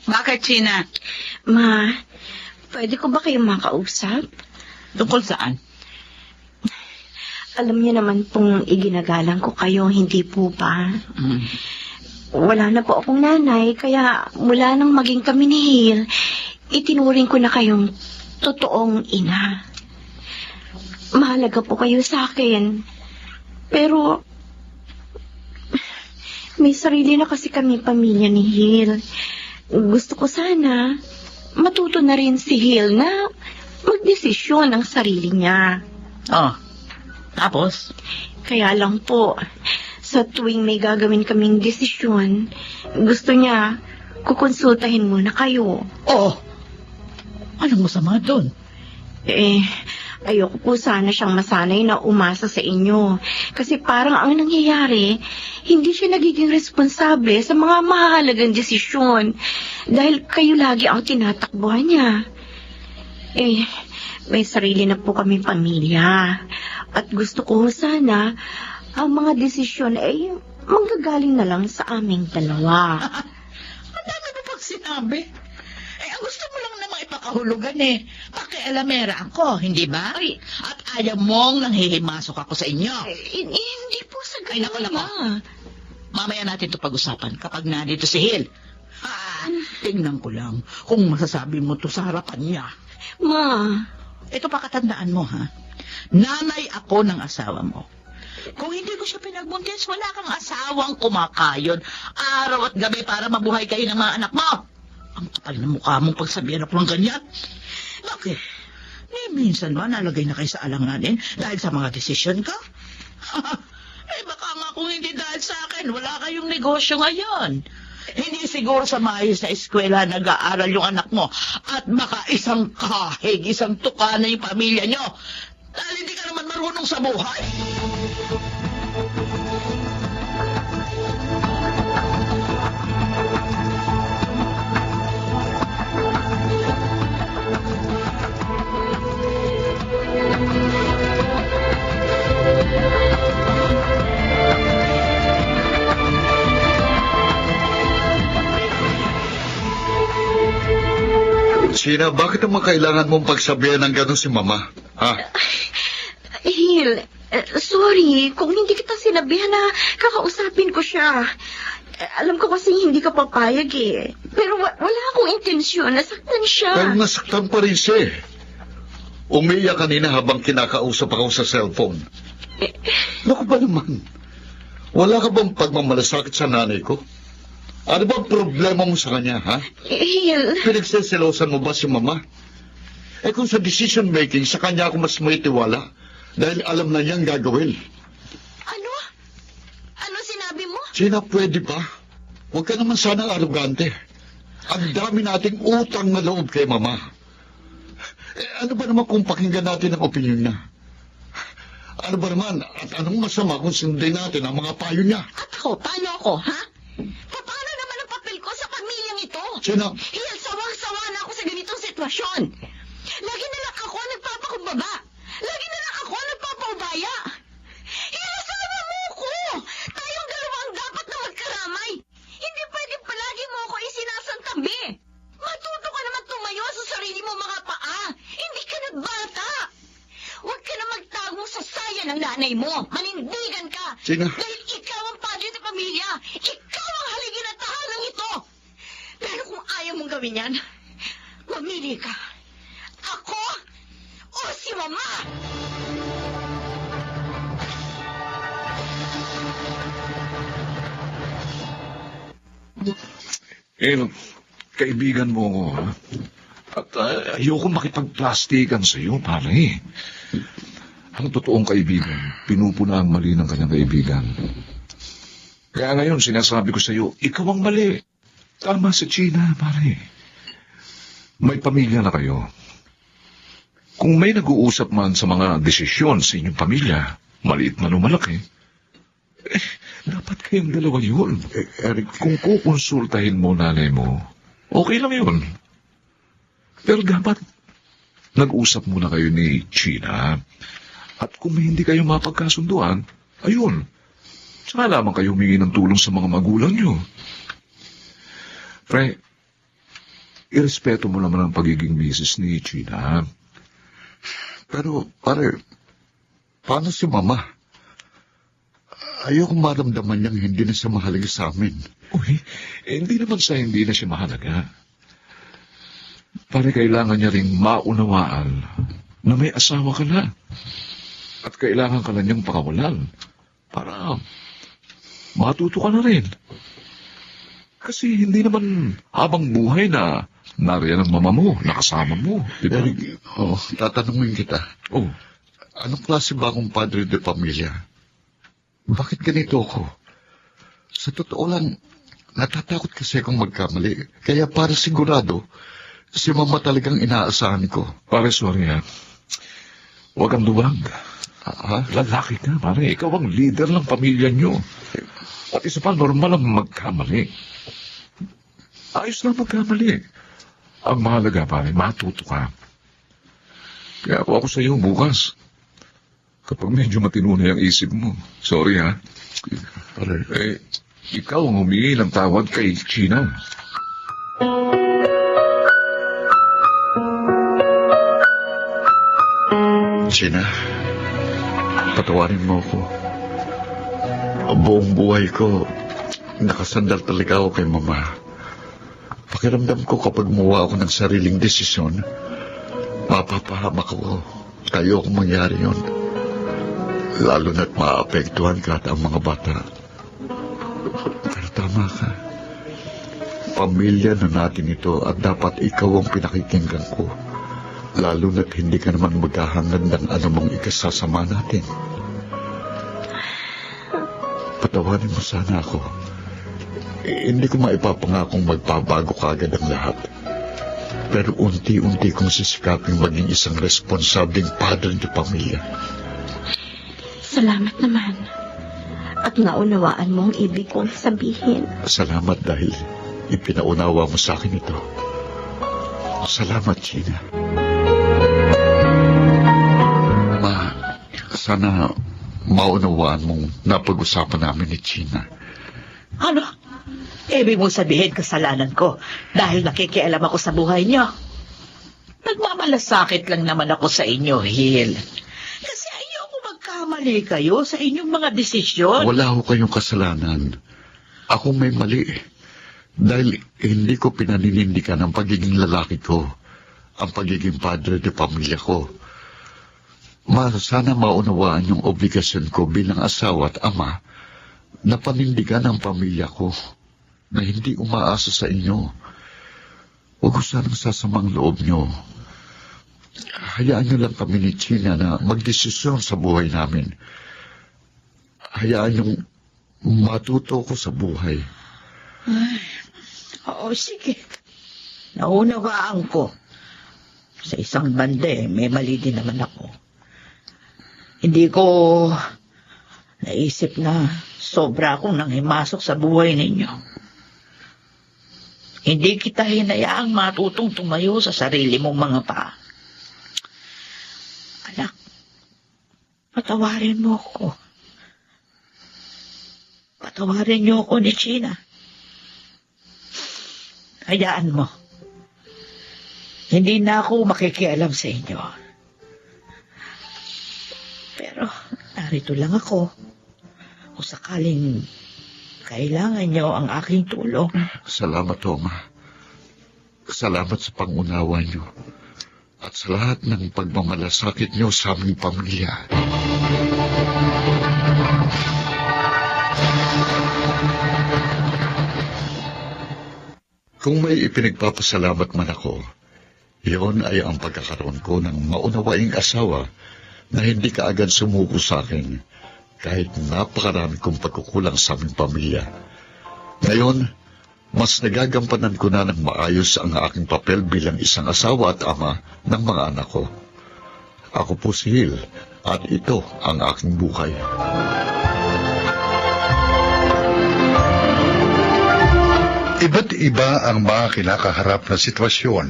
Bakit, China? Ma, pwede ko ba kayong makausap? Tungkol saan? Alam niyo naman pong iginagalang ko kayo, hindi po ba? Wala na po akong nanay, kaya mula nang maging kami ni Hil, itinuring ko na kayong totoong ina. Mahalaga po kayo sa akin. Pero, may sarili na kasi kami pamilya ni Hil. Gusto ko sana, matuto na rin si Hil na magdesisyon ng sarili niya. Tapos? Kaya lang po, sa tuwing may gagawin kaming desisyon, gusto niya, kukonsultahin muna kayo. Anong masama doon? Ayoko po sana siyang masanay na umasa sa inyo. Kasi parang ang nangyayari, hindi siya nagiging responsable sa mga mahalagang desisyon. Dahil kayo lagi ang tinatakbuhan niya. May sarili na po kami pamilya. At gusto ko sana, ang mga desisyon ay manggagaling na lang sa aming dalawa. Ang dami mo pag sinabi. Ang gusto mo lang namang ipakahulugan pakialamera ako, hindi ba? At ayaw mong nanghihimasok ako sa inyo. Hindi po sa Ay, naku, naku. Mamaya natin ito pag-usapan kapag nandito si Hil. Tingnan ko lang kung masasabi mo to sa harapan niya. Ma, Ito pa katandaan mo, ha? Nanay ako ng asawa mo. Kung hindi ko siya pinagbuntis, wala kang asawang kumakayod araw at gabi para mabuhay kayo ng mga anak mo. Ang kapal na mukha mong pagsabihan ako ng ganyan. Bakit? Minsan ba nalagay na kayo sa alanganin dahil sa mga desisyon ko? Baka nga kung hindi dahil sa akin, wala kayong negosyo ngayon. Hindi siguro sa maayos na eskwela nag-aaral yung anak mo at baka isang kahig, isang tuka na yung pamilya nyo. Dahil hindi ka naman marunong sa buhay. Sina, bakit naman kailangan mong pagsabihan ng gano'n si Mama? Ha? Hil, sorry kung hindi kita sinabihan na kakausapin ko siya. Alam ko kasi hindi ka papayag eh. Pero wala akong intensyon. Nasaktan siya. Pero nasaktan pa rin siya eh. Umiyak kanina habang kinakausap ako sa cellphone. Naku ba naman? Wala ka bang pagmamalasakit sa nanay ko? Ano ba ang problema mo sa kanya, ha? Hill. Pinagseselosan mo ba si Mama? Eh kung sa decision making, sa kanya ako mas may tiwala dahil alam na niyang gagawin. Ano? Ano sinabi mo? Gina, pwede ba? Huwag ka naman sana arugante. Ang dami nating utang na loob kay Mama. Ano ba naman kung pakinggan natin ang opinion niya? Ano ba naman? At anong masama kung sundin natin ang mga payo niya? At ako? Paano ako, ha? Paano naman ang papel ko sa pamilyang ito? Gina, Hill, sawang-sawa na ako sa ganitong sitwasyon. Lagi na lang ako nagpapakumbaba. Lagi na lang ako nagpapaubaya. Hill, asawa mo ko! Tayong dalawa ang dapat na magkaramay. Hindi pwede palagi mo ako isinasantabi. Matuto ka naman tumayo sa sarili mo mga paa. Hindi ka nagbata. Huwag ka na magtago sa saya ng nanay mo. Manindigan ka. Gina. Dahil ikaw ang padre sa pamilya. Ikaw ang haligi na tahanan ito. Pero kung ayaw mong gawin yan, mamili ka. Ako o si Mama? Kaibigan mo ko, ha? At ayoko makipagplastikan sa iyo, pare. Ang totoong kaibigan, pinupuna ang mali ng kanyang kaibigan. Kaya ngayon, sinasabi ko sa iyo, ikaw ang mali. Tama si China, pare. May pamilya na kayo. Kung may nag-uusap man sa mga desisyon sa inyong pamilya, maliit man o malaki, dapat kayong dalawa yun. Eric, Kung kukonsultahin mo nanay mo, okay lang yun. Pero dapat nag-usap muna kayo ni China. At kung hindi kayo mapagkasunduan, ayun, saka lamang kayo humingi ng tulong sa mga magulang nyo. Pre, irespeto mo naman ang pagiging misis ni China. pero pare, paano si Mama? Ayoko maramdaman niyang hindi na siya mahalaga sa amin. Uy, hindi naman sa hindi na siya mahalaga. Pare, kailangan niya ring maunawaan na may asawa ka na. At kailangan ka na niyang pakawalan para matuto ka na rin. Kasi hindi naman habang buhay na nariyan ang mama mo, nakasama mo, di ba? Eric, tatanungin kita. Oh, Anong klase ba akong padre de pamilya? Bakit ganito ako? Sa totoo lang, natatakot kasi akong magkamali. Kaya para sigurado, si Mama talagang inaasahan ko. pare, sorry ha. Huwag kang duwag. Ha? Lalaki ka, pare. Ikaw ang leader ng pamilya niyo. At isa pa, normal ang magkamali. Ayos lang magkamali. Ang mahalaga, pare, matuto ka. Kaya ako sa iyo bukas. Kapag medyo matino na yung isip mo. Sorry, ha? Pare, Ikaw ang humingi ng tawad kay China. Gina, patawarin mo ako. Buong buhay ko, nakasandal talaga ako kay Mama. Pakiramdam ko kapag muwa ako ng sariling desisyon, mapapahamak ako. Tayo kung mangyari yun. Lalo na't maapektuhan ka at ang mga bata. Pero tama ka. Pamilya na natin ito at dapat ikaw ang pinakikinggan ko. Lalo na't hindi ka naman maghahangad ng anumang ikasasama natin. Patawarin mo sana ako. Hindi ko maipapangakong magbabago kagad ang lahat. Pero unti-unti kong sisikaping maging isang responsableng padre de pamilya. Salamat naman. At naunawaan mo ang ibig kong sabihin. Salamat dahil ipinaunawa mo sa akin ito. Salamat, Gina. Ma, sana maunawaan mong napag-usapan namin ni Gina. Ano? Ibig mong sabihin kasalanan ko dahil nakikialam ako sa buhay niyo. Nagmamalasakit lang naman ako sa inyo, Hill. Kasi ayoko magkamali kayo sa inyong mga desisyon. Wala ho kayong kasalanan. Ako may mali. Dahil hindi ko pinaninindigan ang pagiging lalaki ko, ang pagiging padre de pamilya ko. Sana maunawaan yung obligasyon ko bilang asawa at ama na panindigan ang pamilya ko na hindi umaasa sa inyo. Huwag ko sanang sasamang loob nyo. Hayaan nyo lang kami ni China na magdesisyon sa buhay namin. Hayaan yung matuto ko sa buhay. Oo, sige. Naunawaan ko. Sa isang bande, may mali din naman ako. Hindi ko naisip na sobra akong nanghimasok sa buhay ninyo. Hindi kita hinayaang matutong tumayo sa sarili mong mga paa. Anak, patawarin mo ako. Patawarin niyo ako ni China. Hayaan mo. Hindi na ako makikialam sa inyo. Pero narito lang ako. Kung sakaling kailangan niyo ang aking tulong. Salamat, Oma. Salamat sa pangunawa niyo. At sa lahat ng pagmamalasakit niyo sa aming pamilya. Kung may ipinagpapasalamat man ako, iyon ay ang pagkakaroon ko ng maunawaing asawa na hindi kaagad sumuko sa akin kahit napakarami kong pagkukulang sa aming pamilya. Ngayon, mas nagagampanan ko na ng maayos ang aking papel bilang isang asawa at ama ng mga anak ko. Ako po si Hil at ito ang aking buhay. Iba't iba ang mga kinakaharap na sitwasyon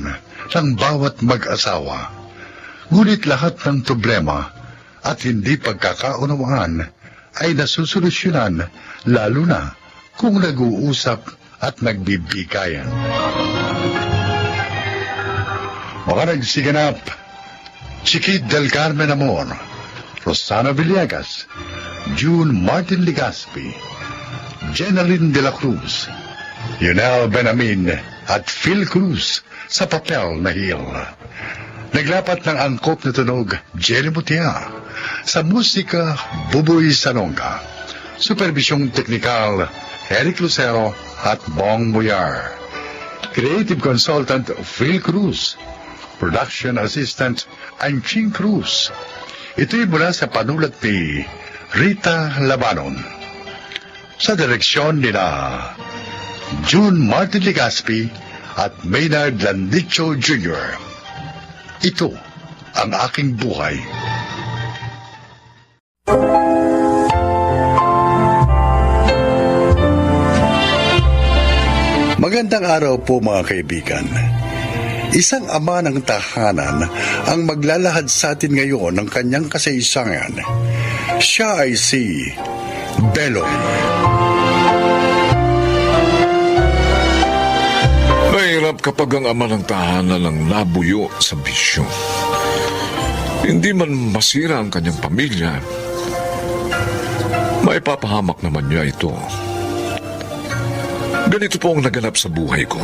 ng bawat mag-asawa. Ngunit lahat ng problema at hindi pagkakaunawaan ay nasusolusyonan lalo na kung nag-uusap at nagbibigayan. Mga nagsiganap, Chiquit del Carmen Amor, Rosana Villegas, June Martin Legaspi, Jenaline de la Cruz, Yunel Benamin at Phil Cruz sa papel na Hil. Naglapat ng angkop na tunog, Jerry Mutia. Sa musika, Buboy Salonga. Supervisyong teknikal, Eric Lucero at Bong Boyar. Creative consultant, Phil Cruz. Production assistant, Anching Cruz. Ito'y mula sa panulat ni Rita Labanon. Sa direksyon nila June Martin Legaspi at Maynard Landicho Jr. Ito ang aking buhay. Magandang araw po mga kaibigan. Isang ama ng tahanan ang maglalahad sa atin ngayon ng kanyang kasaysayan. Siya ay si Beloy. Mahirap kapag ang ama ng tahanan ang nabuyo sa bisyo. Hindi man masira ang kanyang pamilya, maipapahamak naman niya ito. Ganito po ang naganap sa buhay ko.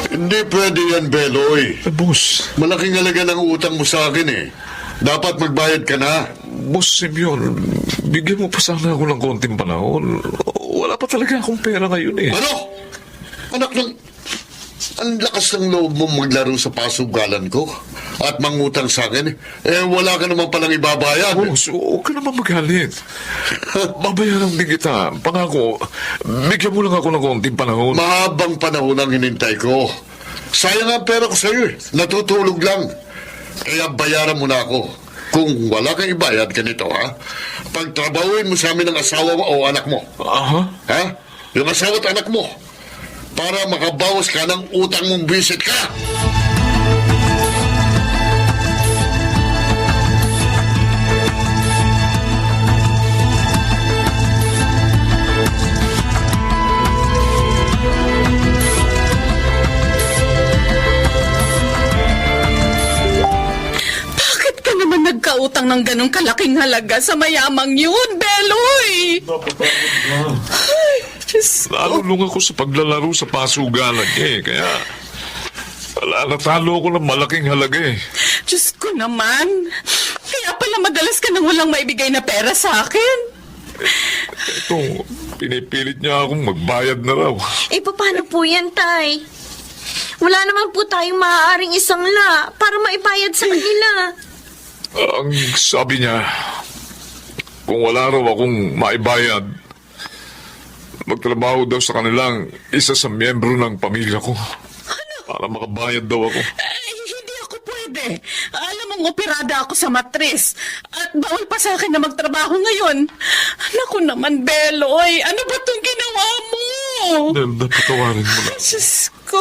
Hindi pwede yan, Beloy. Boss. Malaking halaga ng utang mo sa akin eh. Dapat magbayad ka na. Boss Simeon, bigyan mo pa sana ako ng konting panahon. Wala pa talaga akong pera ngayon eh. Ano? Anak ng... Ang lakas ng loob mo maglaro sa pasugalan ko at mangutang sa akin. Eh, wala ka naman palang ibabayad. Boss, huwag ka naman magalit. Babayaran din kita. Pangako, bigyan mo lang ako ng konting panahon. Mahabang panahon ang hinintay ko. Sayang ang pera ko sa'yo eh. Natutulog lang. Kaya bayaran mo na ako. Kung wala kang ibayad, ganito ha. Pagtrabahuin mo sa amin ng asawa mo o anak mo. Aha? Ha? Yung asawa at anak mo. Para makabawas ka ng utang mong visit ka. makakautang ng ganong kalaking halaga sa mayamang yun, Beloy? Ay, Diyos ko. Nalulung ako sa paglalaro sa pasugalan niya kaya natalo ako ng malaking halaga Diyos ko naman. Kaya pala madalas ka nang walang maibigay na pera sa akin. Ito, pinipilit niya akong magbayad na raw. Paano po yan, Tay? Wala naman po tayong maaaring isangla para maibayad sa kanila. Ang sabi niya, kung wala raw akong maibayad, magtrabaho daw sa kanilang isa sa miyembro ng pamilya ko. Para makabayad daw ako. Hindi ako pwede. Alam mong operada ako sa matris. At bawal pa sa akin na magtrabaho ngayon. Naku naman, Beloy. Ano ba itong ginawa mo? Nelda, patawarin mo na. Diyos ko.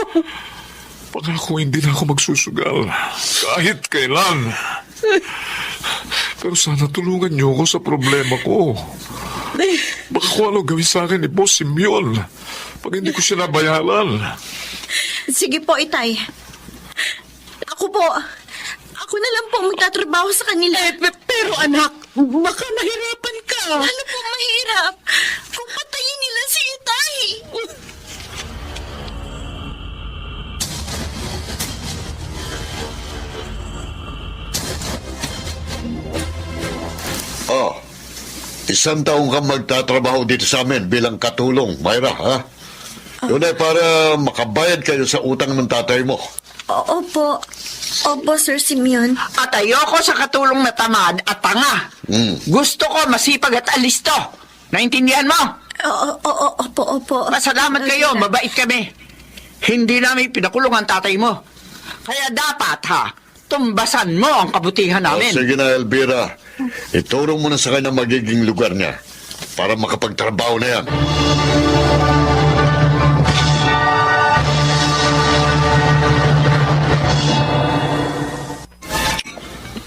Pangako hindi na ako magsusugal. Kahit kailan. Pero sana tulungan niyo ako sa problema ko. Baka kung ano gawin sa akin ni Boss Simeon pag hindi ko siya nabayaran. Sige po, Itay. Ako na lang po magtatrabaho sa kanila. Pero anak, baka mahirapan ka. Ano po mahirap? Kung patayin nila si Itay. Oh, 1 taong kang magtatrabaho dito sa amin bilang katulong, Myra, ha? Yun ay para makabayad kayo sa utang ng tatay mo. Opo, Sir Simeon. At ayoko sa katulong na tamad at tanga. Gusto ko masipag at alisto. Naintindihan mo? Opo. Masalamat kayo, mabait kami. Hindi namin pinakulong ang tatay mo. Kaya dapat, tumbasan mo ang kabutihan namin. Sige na, Elvira. Ituro mo na sa kanya magiging lugar niya para makapagtrabaho na yan.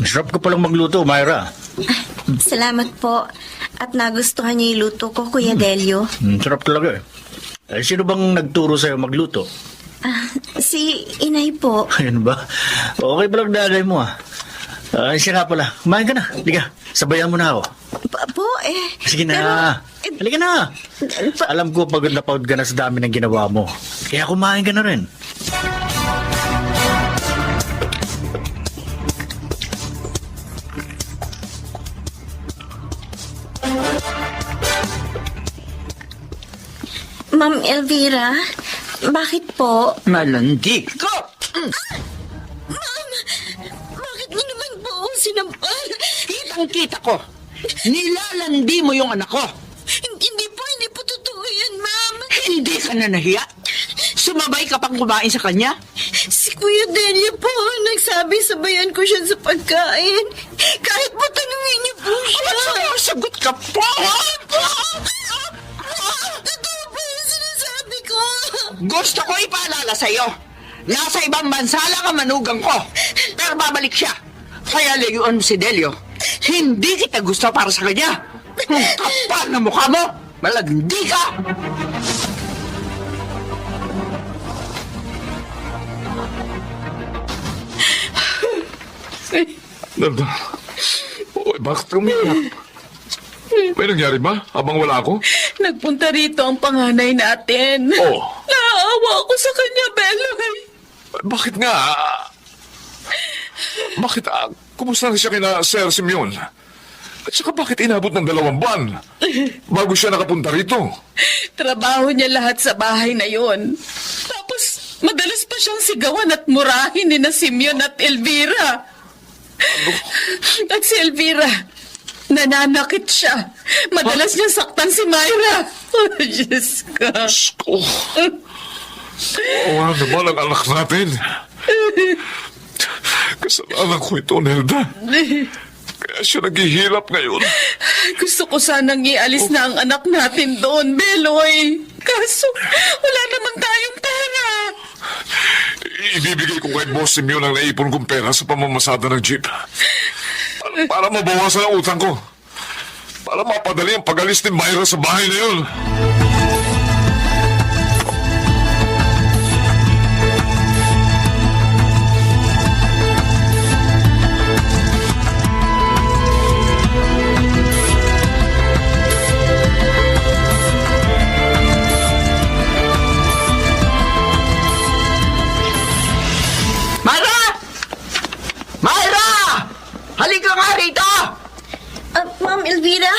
Sarap ko palang magluto, Myra. Salamat po. At nagustuhan niyo yung luto ko, Kuya Delio. Sarap talaga sino bang nagturo sa'yo magluto? Si Inay po. Ayun ba? Okay palang nanay mo siya nga pala. Kumain ka na. Halika, sabayan mo na ako. Sige na. Halika na. Alam ko pagod na pagod ka na sa dami ng ginawa mo. Kaya kumain ka na rin. Ma'am Elvira, bakit po? Malandi ko! Ma'am, bakit niyo naman po ako sinampal? Kitang-kita ko. Nilalandi mo yung anak ko. Hindi po totoo yan, ma'am. Hindi ka na nahiya? Sumabay ka pang kumain sa kanya? Si Kuya Delia po, nagsabi sabayan ko siya sa pagkain. Kahit po tanungin niyo po siya. Sagot ka po! Totoo po yung sinasabi ko. Gusto ko ipaalala sa'yo. Nasa ibang bansa lang ang manugang ko. Pero babalik siya. Kaya layuan mo si Delio. Hindi kita gusto para sa kanya. Kapal na mukha mo. Malagndi ka. Nelda, bakit umiyak? May nangyari ba habang wala ako? Nagpunta rito ang panganay natin. Oh. Naawa ako sa kanya, Beloy. Bakit nga? Bakit? Kumusta na siya kina Sir Simeon? At saka bakit inabot ng 2 buwan bago siya nakapunta rito? Trabaho niya lahat sa bahay na yon. Tapos, madalas pa siyang sigawan at murahin ni na Simeon at Elvira. At si Elvira, nananakit siya. Madalas niya saktan si Myra. Oh, Diyos ko. Diyos ko. Oo naman ang anak natin. Kasalanan ko ito, Nelda. Kaya siya naghihirap ngayon. Gusto ko sanang ialis na ang anak natin doon, Beloy. Kaso, wala naman tayong pera. Ibibigay ko kay Boss Simeon ang naipon kong pera sa pamamasada ng jeep. Para mabawasan ang utang ko. Para mapadali ang pag-alis ni Myra sa bahay na yun. ka nga rito! Ma'am Elvira,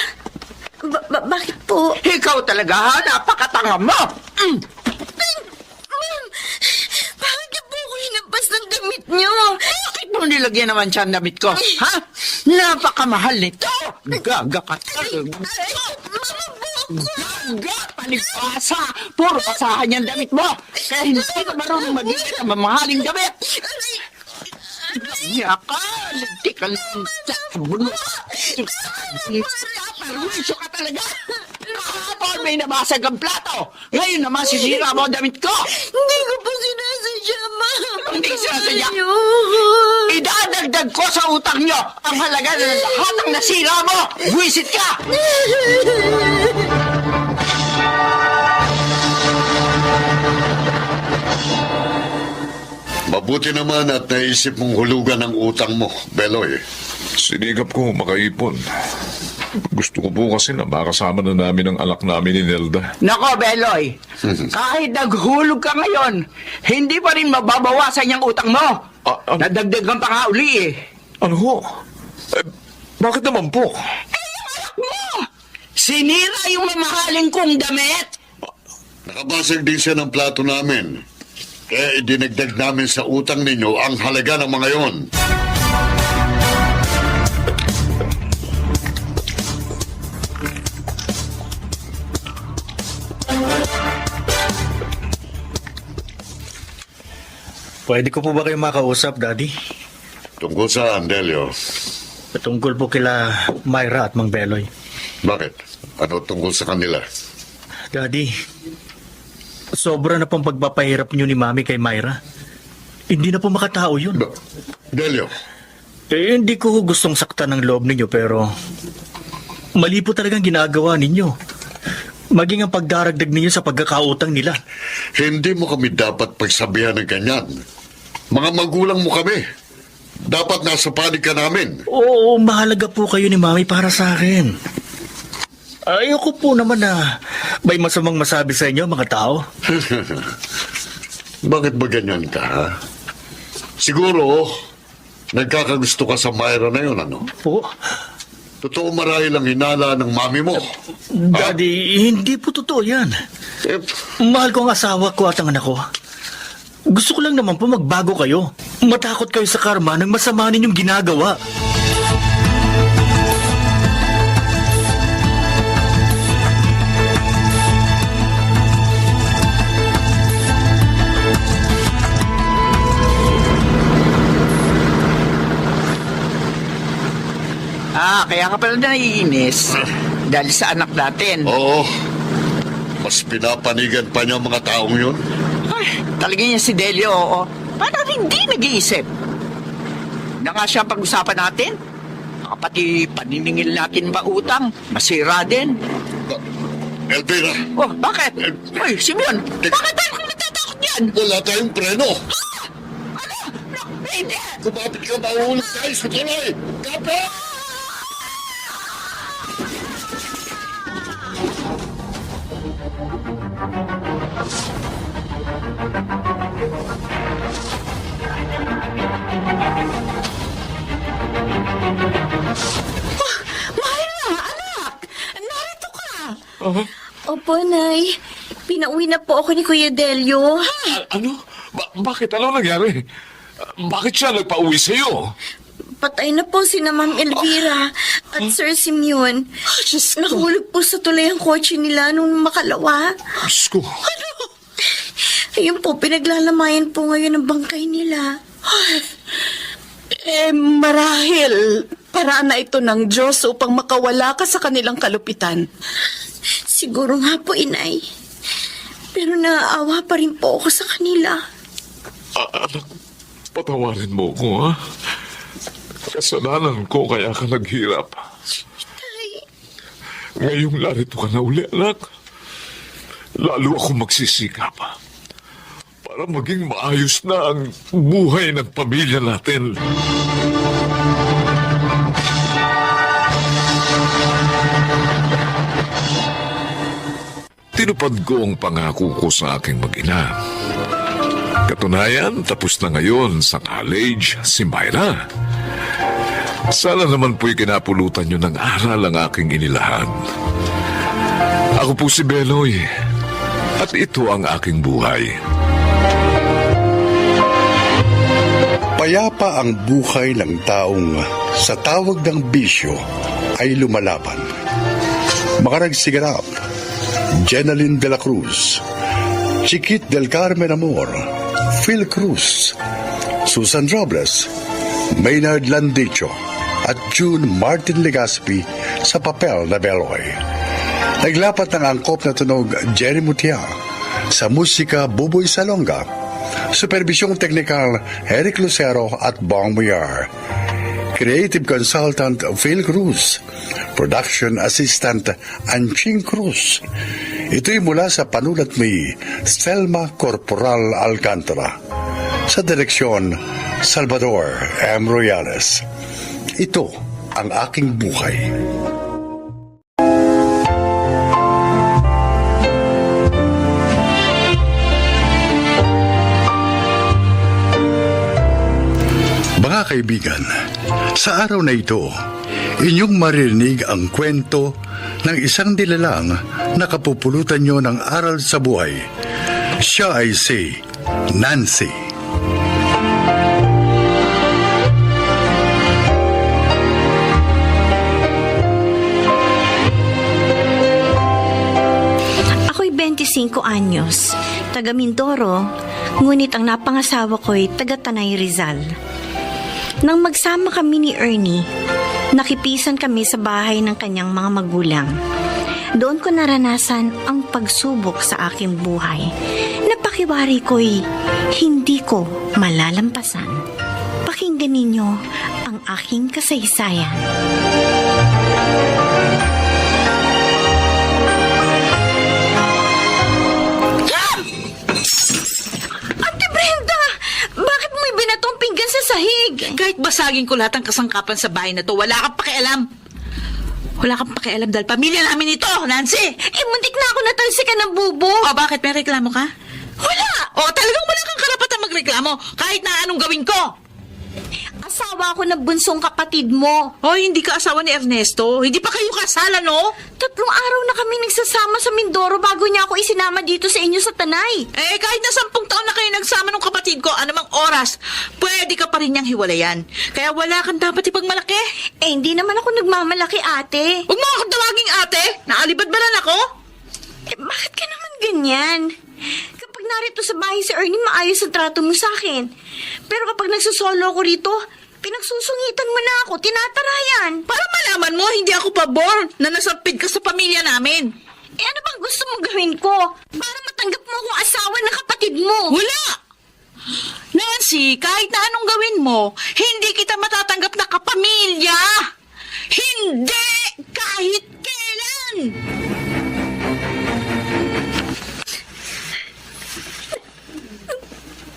bakit po? Ikaw talaga ha, napakatanga mo! Ma'am, bakit niyo po ako hinampas ng damit niyo? Bakit mo nilagyan naman siya ang damit ko? Ha? Napakamahal nito! Gaga ka talaga. Gaga! Palipasa! Puro basahan yung damit mo! Kaya hindi ka marunong mag-iit ang mamahaling damit! Gaya ka! Lintik ka lang sa bulo! Parwisyo ka talaga! Kahapon may nabasag ang plato! Ngayon naman sisira mo ang damit ko! Hindi ko po sinasadya, ma'am. Hindi sinasadya? Idadagdag ko sa utang nyo ang halaga ng lahat ng nasira mo! Buwisit ka! Mabuti naman at naisip mong hulugan ang utang mo, Beloy. Sinigap ko makaipon. Gusto ko po kasi na makasama na namin ang anak namin ni Nelda. Nako, Beloy, kahit naghulog ka ngayon, hindi pa rin mababawasan yung utang mo. Nadagdagan pa nga uli eh. Ano ho? Bakit naman po? Sinira yung mamahaling kong damit. Nakabasag din siya ng plato namin. Kaya idinagdag namin sa utang ninyo ang halaga ng mga yon. Pwede ko po ba kayo makausap, Daddy? Tungkol saan, Delio? Patungkol po kila Myra at Mang Beloy. Bakit? Ano tungkol sa kanila? Daddy, sobra na pong pagpapahirap niyo ni Mami kay Myra. Hindi na po makatao yun. Delio, Hindi ko gustong saktan ng loob ninyo pero mali po talagang ginagawa ninyo. Maging ang pagdaragdag ninyo sa pagkakautang nila. hindi mo kami dapat pagsabihan ng ganyan. Mga magulang mo kami. Dapat nasa panig ka namin. Oo, mahalaga po kayo ni Mami para sa akin. Ayoko po naman na may masamang masabi sa inyo mga tao. Bakit ba ganyan ka, ha? Siguro, nagkakagusto ka sa Myra na yun, ano? Po? Totoo marahil ang hinala ng mami mo. Daddy, hindi po totoo yan. Eh, Mahal ko ang asawa ko at ang anak ko. Gusto ko lang naman po magbago kayo. Matakot kayo sa karma ng masama ninyong ginagawa. Kaya ka pala naiinis dahil sa anak natin. oo. Mas pinapanigan pa niya ang mga taong yun. Ay, talaga niya si Delio, oo. Parang hindi nag-iisip. Na nga siya pag-usapan natin. Pati paniningil natin ba utang, masira din. Elvira, Oh, bakit? Uy, Simeon, bakit tayo kung natatakot yan? wala tayong preno. Ano? No, hindi! Kumapit ka, mauulit tayo sa tulay. Kapit! Myra, anak! Narito ka! Opo, Nay. Pinauwi na po ako ni Kuya Delio. Ano? Bakit? Ano nangyari? Bakit siya nagpa-uwi sa'yo? Patay na po si Ma'am Elvira at Sir Simeon. Nahulog po sa tulay ang kotse nila nung makalawa. Diyos ko. Ayun po, pinaglalamayan po ngayon ang bangkay nila. Marahil, paraan na ito ng Diyos upang makawala ka sa kanilang kalupitan. Siguro nga po, Inay. Pero naaawa pa rin po ako sa kanila. Anak, patawarin mo ko, ha? Kasalanan ko kaya ka naghirap. Ngayong larito ka na uli, anak. Lalo ako magsisikap para maging maayos na ang buhay ng pamilya natin. Tinupad ko ang pangako ko sa aking mag-ina. Katunayan, tapos na ngayon sa college si Myra. Sana naman po'y kinapulutan nyo ng aral ang aking inilahan. Ako po si Beloy, at ito ang aking buhay. Payapa ang buhay ng taong sa tawag ng bisyo ay lumalaban. Makarag Sigarap, Jenaline de la Cruz, Chiquit del Carmen Amor, Phil Cruz, Susan Robles, Maynard Landicho, at June Martin Legaspi sa papel na Beloy. Naglapat ng angkop na tunog Jerry Mutia, sa musika Buboy Salonga, supervisyong teknikal Eric Lucero at Bong Muyar, creative consultant Phil Cruz, production assistant Anching Cruz. Ito'y mula sa panulat ni Selma Corporal Alcantara, sa direksyon Salvador M. Royales. Ito ang aking buhay. Mga kaibigan, sa araw na ito, inyong maririnig ang kwento ng isang nilalang na kapupulutan nyo ng aral sa buhay. Siya ay si Nancy. Ako'y 25 anyos, taga Mindoro, ngunit ang napangasawa ko'y taga Tanay Rizal. Nang magsama kami ni Ernie, nakipisan kami sa bahay ng kanyang mga magulang. Doon ko naranasan ang pagsubok sa aking buhay. Napakiwari ko'y hindi ko malalampasan. Pakinggan ninyo ang aking kasaysayan. Ate Brenda! Bakit mo ibinatong pinggan sa sahig? Kahit basagin ko lahat ang kasangkapan sa bahay na to, wala kang pakialam. Wala kang pakialam dahil pamilya namin ito, Nancy. Muntik na ako natalsikan ng bubo. O bakit may reklamo ka? Wala! O talagang wala kang karapatan magreklamo kahit na anong gawin ko. Asawa ako ng bunsong kapatid mo. O hindi ka asawa ni Ernesto. Hindi pa kayo kasala, no? 3 araw na kami nagsasama sa Mindoro bago niya ako isinama dito sa inyo sa Tanay. Kahit na 10 taon na kayo nagsama ng kapatid ko, anumang oras, pwede ka pa rin niyang hiwalayan. Kaya wala kang dapat ipagmalaki. Hindi naman ako nagmamalaki, ate. Huwag mo akong tawaging ate. Naalibad ba lang ako? Bakit ka naman ganyan? Kapag narito sa bahay si Ernie, maayos ang trato mo sa akin. Pero kapag nagsusolo ako rito, pinagsusungitan mo na ako, tinatarayan. Para malaman mo, hindi ako pabor na nasampid ka sa pamilya namin. Ano bang gusto mong gawin ko? Para matanggap mo akong asawa ng kapatid mo. Wala! Nancy, kahit na anong gawin mo, hindi kita matatanggap na kapamilya! Hindi! Kahit kailan!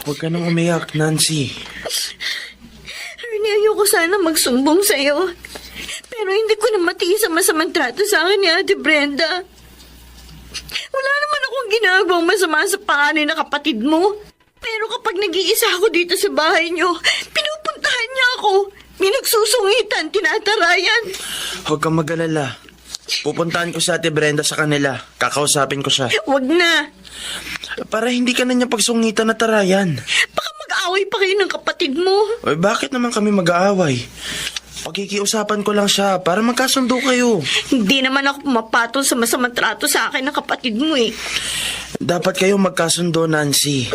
Huwag ka nang umiyak, Nancy. Ernie, ayoko sana magsumbong sa'yo. Pero hindi ko na matiis ang masamang trato sa akin ni Ate Brenda. Wala naman akong ginagawang masama sa panganay na kapatid mo. Pero kapag nag-iisa ako dito sa bahay niyo, pinupuntahan niya ako. Pinagsusungitan, tinatarayan. Huwag kang mag-alala. Pupuntahan ko si Ate Brenda sa kanila. Kakausapin ko siya. Huwag na. Para hindi ka na niya pagsungitan na tarayan. Baka mag-aaway pa kayo ng kapatid mo. Oy, bakit naman kami mag-aaway? Pagkikiusapan ko lang siya para magkasundo kayo. Hindi naman ako pumapatol sa masamang trato sa akin ng kapatid mo eh. Dapat kayo magkasundo, Nancy.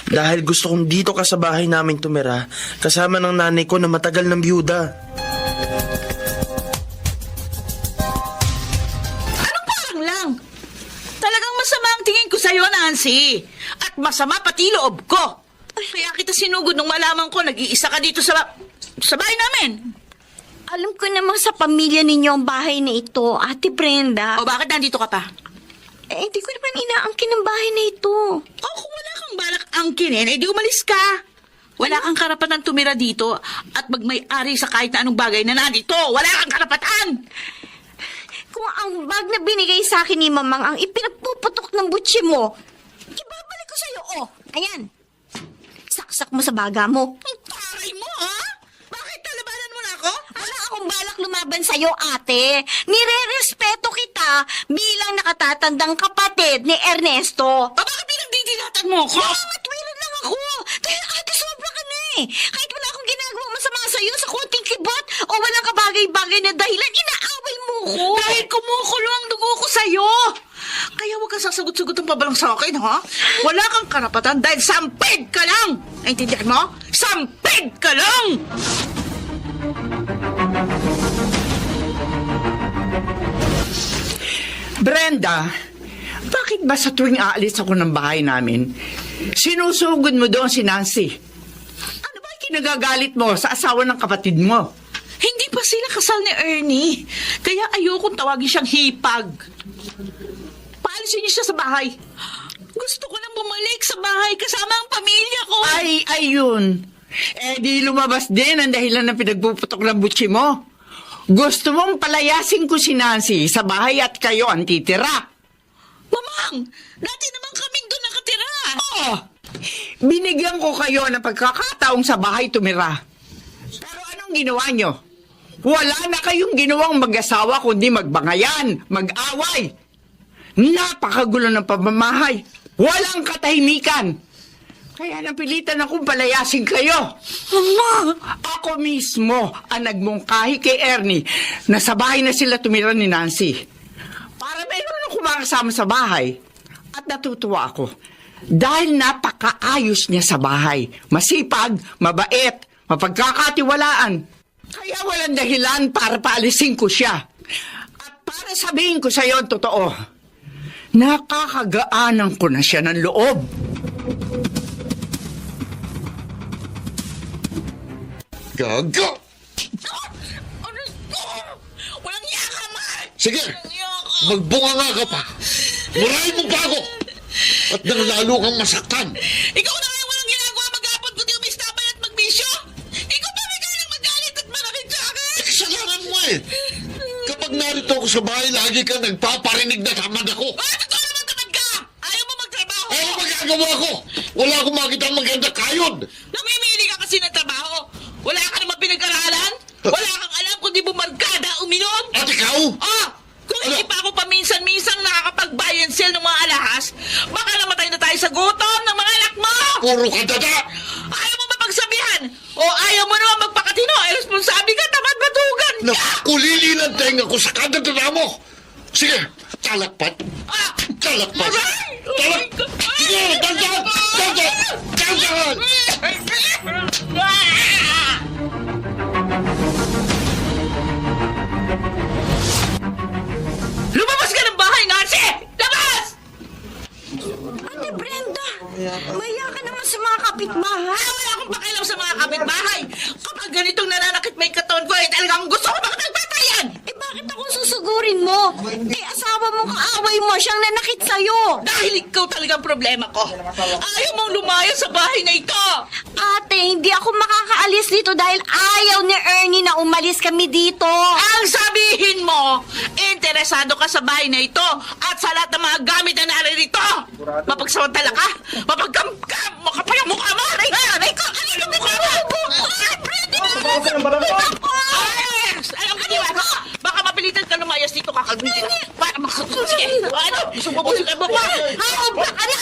Dahil gusto kong dito ka sa bahay namin tumira, kasama ng nanay ko na matagal ng byuda. Anong parang lang? Talagang masama ang tingin ko sa'yo, Nancy. At masama pati loob ko. Kaya kita sinugod nung malaman ko nag-iisa ka dito sa bahay namin. Alam ko namang sa pamilya ninyo ang bahay na ito, Ate Brenda. O bakit nandito ka pa? Hindi ko naman inaangkin ang bahay na ito. Kung wala kang balak angkinin, di umalis ka. Wala kang karapatan tumira dito at magmay-ari sa kahit na anong bagay na nandito. Wala kang karapatan! Kung ang bag na binigay sa akin ni Mamang ang ipinapuputok ng butsi mo, ibabalik ko sa'yo, ayan. Saksak mo sa baga mo. Ang taray mo, ha? Bakit talabanan mo na ako? Wala laban sa'yo, ate. Nire-respeto kita bilang nakatatandang kapatid ni Ernesto. Bakit pinagdidilatan mo ako? Matwiran lang ako. Dahil ate, sobra ka na eh. Kahit wala akong ginagawa masama sa'yo sa konting kibot o walang kabagay-bagay na dahilan, inaaway mo ko. Dahil kumukulo ang dugo ko sa'yo. Kaya huwag kang sasagot-sagot ang pabalang sa akin, ha? Wala kang karapatan dahil sampid ka lang! Naintindihan mo? Sampid ka lang! Brenda, bakit ba sa tuwing aalis ako ng bahay namin, sinusugod mo doon si Nancy? Ano ba yung kinagagalit mo sa asawa ng kapatid mo? Hindi pa sila kasal ni Ernie. Kaya ayokong tawagin siyang hipag. Paalisin niyo siya sa bahay. Gusto ko nang bumalik sa bahay kasama ang pamilya ko. Ay, ayun. Eh di lumabas din ang dahilan ng pinagpuputok ng butsi mo. Gusto mong palayasin ko si Nancy sa bahay at kayo ang titira. Mamang, dati naman kaming doon nakatira. Oo. Binigyan ko kayo ng pagkakataong sa bahay tumira. Pero anong ginawa nyo? Wala na kayong ginawang mag-asawa kundi magbangayan, mag-away. Napakagulo ng pamamahay. Walang katahimikan. Kaya napilitan akong palayasin kayo. Mama! Ako mismo ang nagmungkahi kay Ernie na sa bahay na sila tumira ni Nancy. Para mayroon akong makasama sa bahay. At natutuwa ako. Dahil napakaayos niya sa bahay. Masipag, mabait, mapagkakatiwalaan. Kaya walang dahilan para paalisin ko siya. At para sabihin ko sa iyo ang totoo, nakakagaanan ko na siya ng loob. Gaga! Walang yaka, man! Sige, magbunga ka pa. Murahin mo pa ako. At nang lalo kang masaktan. Ikaw na nga walang ginagawa maghapon kundi umistabay at magbisyo! Ikaw pa may kailang magalit at manakit sa akin! Kasalanan mo eh. Kapag narito ako sa bahay, lagi ka nagpaparinig na tamad ako. Totoo naman tamad ka! Ayaw mo magtrabaho! Ano magagawa ko? Wala akong makita ang maganda kayod. Namimili ka kasi ng trabaho! Wala ka naman pinag-aralan? Wala kang alam kundi bumarkada, uminom? At ikaw? Ah! Kung hindi pa ako paminsan-minsang nakakapag-buy and sell ng mga alahas, baka namatay na tayo sa gutom ng mga anak mo! Puro ka dada. Ayaw mo ba pagsabihan? O ayaw mo naman magpakatino? Eh, responsable ka, tamad batugan ka! Nakulili ng tenga ko sa kadadada mo. Sige, talakpat. Ah! Talakpat. Aray! Sige, dandan! Dandan! Dandan! Lumabas ka ng bahay, Nancy! Labas! Ate Brenda, maya ka naman sa mga kapitbahay. Wala akong pakialam sa mga kapitbahay. Kapag ganitong nananakit may katawan ko, talagang gusto ko makapagpatayan! Bakit ako susugurin mo? Asawa mo kaaway mo, siyang nanakit sa'yo. Dahil ikaw talagang problema ko. Ayaw mong lumayo sa bahay na ito. Ate, hindi ako makakaalis dito dahil ayaw ni Ernie na umalis kami dito. Ang sabihin mo, interesado ka sa bahay na ito at sa lahat ng mga gamit na naririto. Mapagsamantala ka? Mapagkamkam! Makapal ang mukha mo! Aray ko! Aray ko! Mukha mo! Alam ka niya! Baka mapilitan ka lumayas dito, kakalbitin. Para makasusunod. Sige! Ano? Gusto mo busin ka mo pa? Baka na!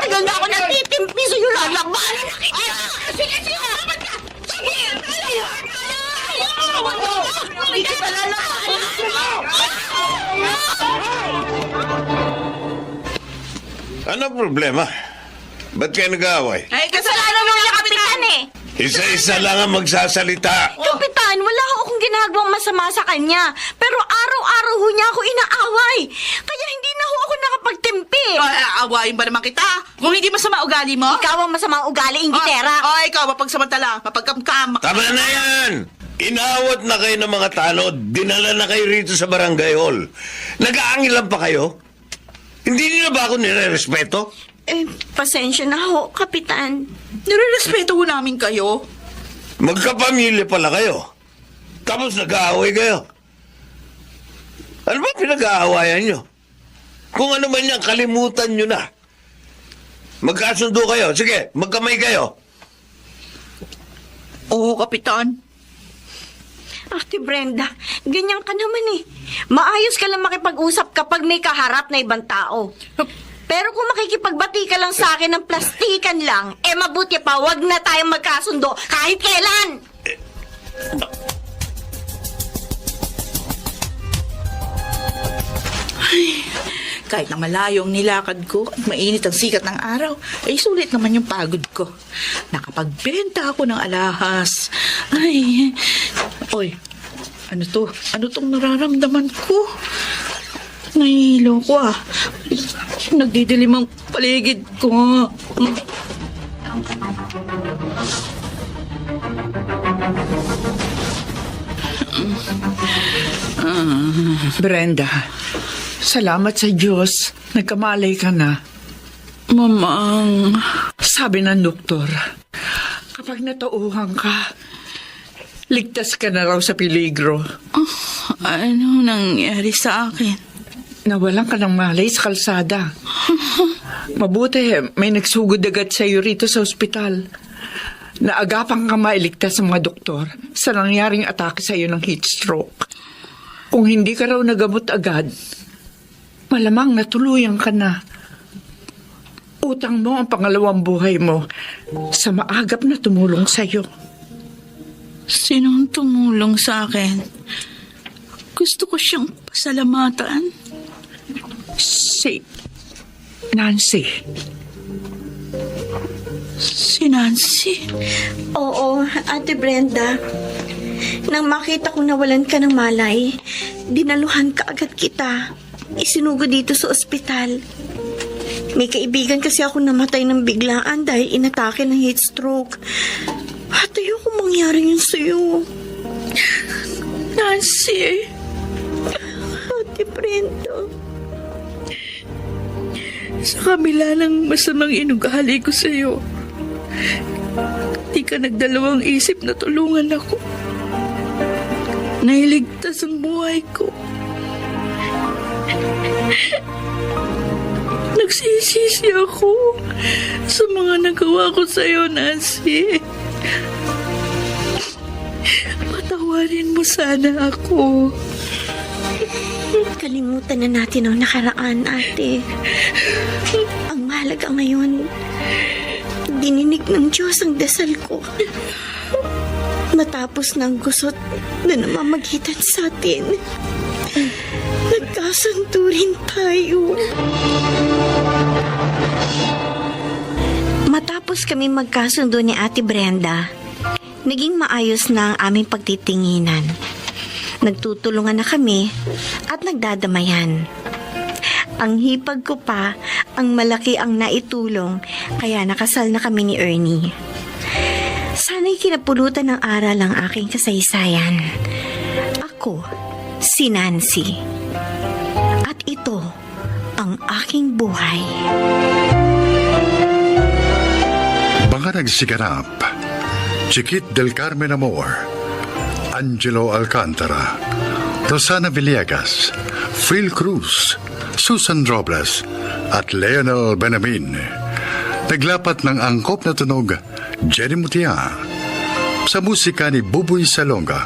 Tagal na ako nagtitimpi sa'yo lang. Bahala na kita! Sige! Kapag ka! Sige! Hindi kita lalaman! Ano problema? Ba't kayo nag-aaway? Ay, Kasalanan mo yung kapitan eh! Isa-isa lang ang magsasalita. Kapitan, wala akong ginagawang masama sa kanya. Pero araw-araw ho niya ako inaaway. Kaya hindi na ho ako nakapagtimpi. awayin ba naman kita? Kung hindi masama ugali mo? Ikaw ang masama ugali, ingitera. Ikaw, mapagsamantala, mapagkamkam. Tama na yan! Inawat na kayo ng mga tanod. Dinala na kayo rito sa barangay hall. Nag-aangilan pa kayo? Hindi niyo ba ako nire-respeto? Pasensya na ho, kapitan. Nire-respeto ho namin kayo. Magkapamilya pala kayo. Tapos nag-aaway kayo. Ano ba pinag-aawayan nyo? Kung ano man yan, kalimutan nyo na. Magkasundo kayo. Sige, magkamay kayo. Oo, Kapitan. Ate Brenda, ganyan ka naman eh. Maayos ka lang makipag-usap kapag may kaharap na ibang tao. Pero kung makikipagbati ka lang sa akin ng plastikan lang, mabuti pa, wag na tayong magkasundo kahit kailan! Kahit na malayo ang nilakad ko at mainit ang sikat ng araw, ay sulit naman yung pagod ko. Nakapagbenta ako ng alahas. Ay, oy, ano to? Ano tong nararamdaman ko? Nahihilo ko ah. Nagdidilim ang paligid ko. Brenda, salamat sa Diyos. Nagkamalay ka na. Mamang, Sabi ng doktor, kapag natauhan ka, ligtas ka na raw sa peligro. ano nangyari sa akin? Nawalan ka ng malay sa kalsada. Mabuti, may nagsugod agad sa iyo rito sa ospital. Naagapan ka mailigtas ng mga doktor sa nangyaring atake sa iyo ng heat stroke. Kung hindi ka raw nagamot agad, malamang natuluyan ka na. Utang mo ang pangalawang buhay mo sa maagap na tumulong sa iyo. Sinong tumulong sa akin? Gusto ko siyang pasalamatan. Si Nancy. Si Nancy? Oo, Ate Brenda. Nang makita kong nawalan ka ng malay, dinaluhan ka agad kita. Isinugo dito sa ospital. May kaibigan kasi ako namatay ng biglaan dahil inatake ng heat stroke. At ayoko mangyari yun sa'yo. Nancy? Ate Brenda. Sa kabila ng masamang inugali ko sa'yo, di ka nagdalawang isip na tulungan ako. Nailigtas ang buhay ko. Nagsisisi ako sa mga nagawa ko sa'yo, Nancy. Patawarin mo sana ako. Kalimutan na natin ang nakaraan, ate. Ang mahalaga ngayon, dininig ng Diyos ang dasal ko. Matapos ng gusot na namamagitan sa atin, nagkasundo rin tayo. Matapos kami magkasundo ni Ate Brenda, naging maayos na ang aming pagtitinginan. Nagtutulungan na kami at nagdadamayan. Ang hipag ko pa, ang malaki ang naitulong, kaya nakasal na kami ni Ernie. Sana'y kinapulutan ng aral ang aking kasaysayan. Ako, si Nancy. At ito, ang aking buhay. Mga nagsiganap, Chiquit del Carmen Amor, Angelo Alcantara, Rosana Villegas, Phil Cruz, Susan Robles, at Leonel Benamin. Naglapat ng angkop na tunog, Jenny Mutia. Sa musika ni Buboy Salonga.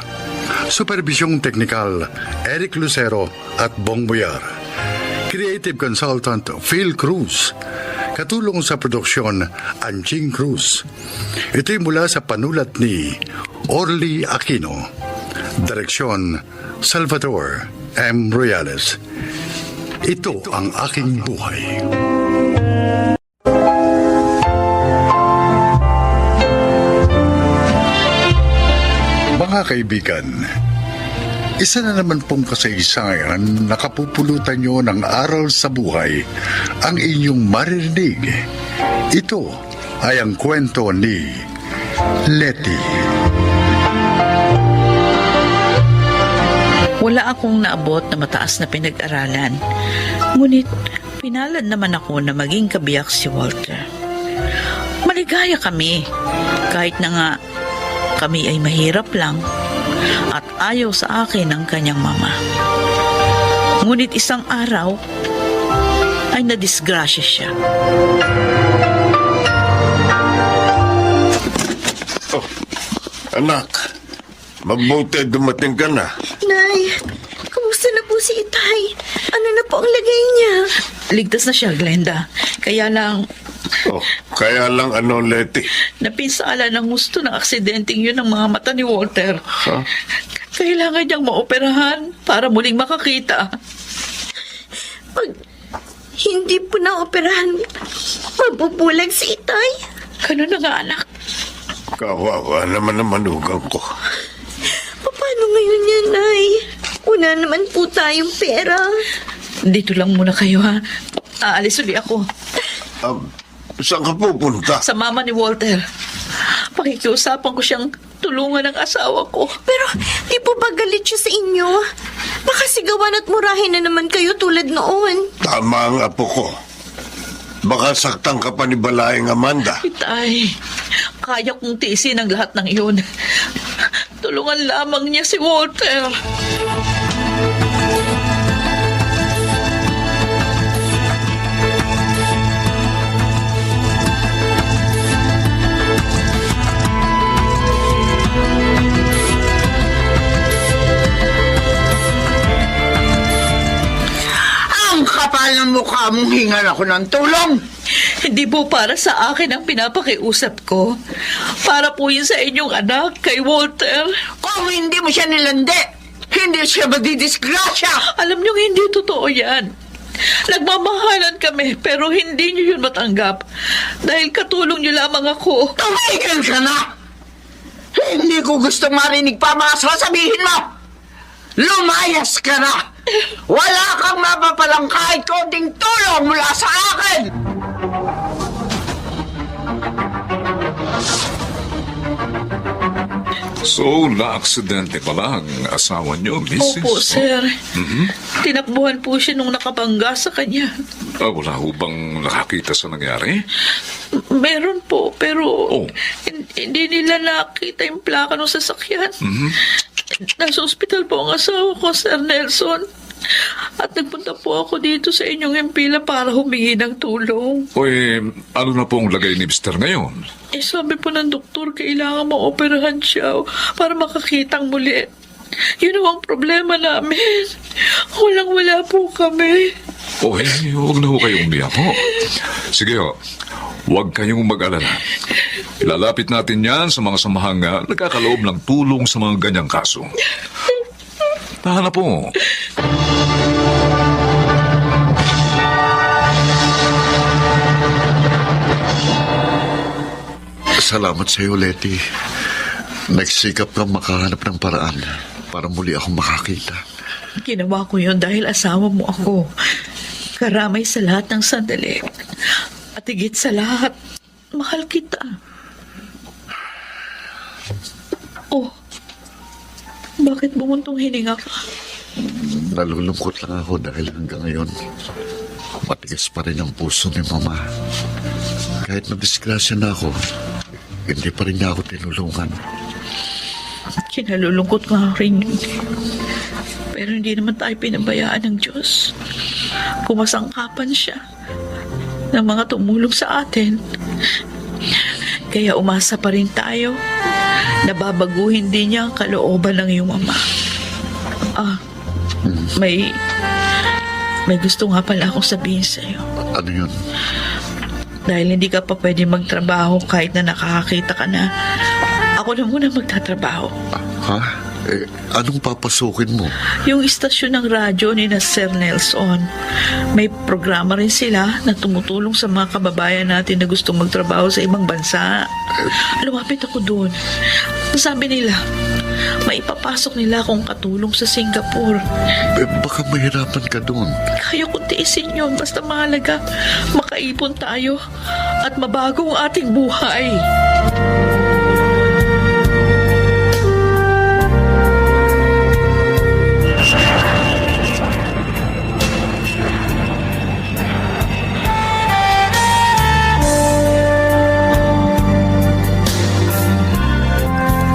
Supervisyong teknikal, Eric Lucero at Bong Boyar. Creative Consultant, Phil Cruz. Katulong sa produksyon, Anjing Cruz. Ito'y mula sa panulat ni Orly Aquino. Direksyon, Salvador M. Royales. Ito ang aking buhay. Mga kaibigan, isa na naman pong kasaysayan na kapupulutan nyo ng aral sa buhay ang inyong maririnig. Ito ay ang kwento ni Letty. Wala akong naabot na mataas na pinag-aralan. Ngunit, pinalad naman ako na maging kabiyak si Walter. Maligaya kami, kahit na nga kami ay mahirap lang at ayaw sa akin ang kanyang mama. Ngunit isang araw ay nadisgrasya siya. Anak, Mabuti dumating ka na. Nay, kumusta na po si Itay? Ano na po ang lagay niya? Ligtas na siya, Glenda. Kaya lang, Oh, kaya lang ano, Letty? napinsala ng gusto ng aksidenteng yun ng mga mata ni Walter. Ha? Kailangan niyang maoperahan para muling makakita. Pag hindi po na-operahan, mabubulag si Itay. Ganun na nga, anak. Kawawa naman ang manugang ko. Paano ngayon yan, Nay? Una naman po tayong pera. Dito lang muna kayo, ha? Aalis ulit ako. Saan ka pupunta? Sa mama ni Walter. Pakikiusapan ko siyang tulungan ng asawa ko. Pero di po ba galit siya sa inyo? Baka sigawan at murahin na naman kayo tulad noon. Tama ang apo ko. Baka saktan ka pa ni Balayeng Amanda. Itay, kaya kong tiisin ang lahat ng iyon. Tulungan lamang niya si Walter. Ang kapal ng mukha mong hingan ako ng tulong. Hindi po para sa akin ang pinapakiusap ko. Para po yun sa inyong anak, kay Walter. Kung hindi mo siya nilandi, hindi siya madidisgrasya. Alam niyo, hindi totoo yan. Nagmamahalan kami, pero hindi niyo yun matanggap. Dahil katulong niyo lamang ako. Tumigil ka na! Hindi ko gustong marinig pa mga sasabihin mo! Lumayas ka na! Wala kang mapapalang kahit konting tulong mula sa akin! So, na-aksidente pala ang asawa niyo, Mrs.? Opo, sir. Tinakbuhan po siya nung nakabangga sa kanya. Wala ho bang nakakita sa nangyari? Meron po, pero Oh. hindi nila nakita yung plaka ng sasakyan. Nasa ospital po ang asawa ko, Sir Nelson. At nagpunta po ako dito sa inyong empila para humingi ng tulong. Ano na po ang lagay ni Mr. ngayon? Sabi po ng doktor, kailangan maoperahan siya para makakitang muli. Yun ang problema namin. Walang-wala po kami. Huwag na ho kayong umiyak ho. Sige ho, huwag kayong mag-alala. Ilalapit natin yan sa mga samahang nagkakaloob ng tulong sa mga ganyang kaso. Tahan na po. Salamat sa iyo, Letty. Nagsikap kang makahanap ng paraan para muli akong makakita. Ginawa ko yun dahil asawa mo ako. Karamay sa lahat ng sandali. At higit sa lahat, mahal kita. Oh, bakit bumuntong hininga ka? Nalulungkot lang ako dahil hanggang ngayon, matigas pa rin ang puso ni Mama. Kahit madisgrasya na ako, hindi pa rin niya ako tinulungan. Kinalulungkot nga rin yun. Pero hindi naman tayo pinabayaan ng Diyos. Kumasangkapan siya ng mga tumulong sa atin. Kaya umasa pa rin tayo na babaguhin din niya ang kalooban ng iyong ama. May gusto nga pala akong sabihin sa'yo. Ano yun? Dahil hindi ka pa pwede magtrabaho kahit na nakakakita ka na, ako na muna magtatrabaho. Ha? Anong papasukin mo? Yung istasyon ng radyo ni na Sir Nelson, may programa rin sila na tumutulong sa mga kababayan natin na gustong magtrabaho sa ibang bansa. Lumapit ako doon. Sabi nila, maipapasok nila akong katulong sa Singapore. Baka mahirapan ka doon. Kaya kung tiisin yun, basta mahalaga, makaipon tayo at mabago ang ating buhay.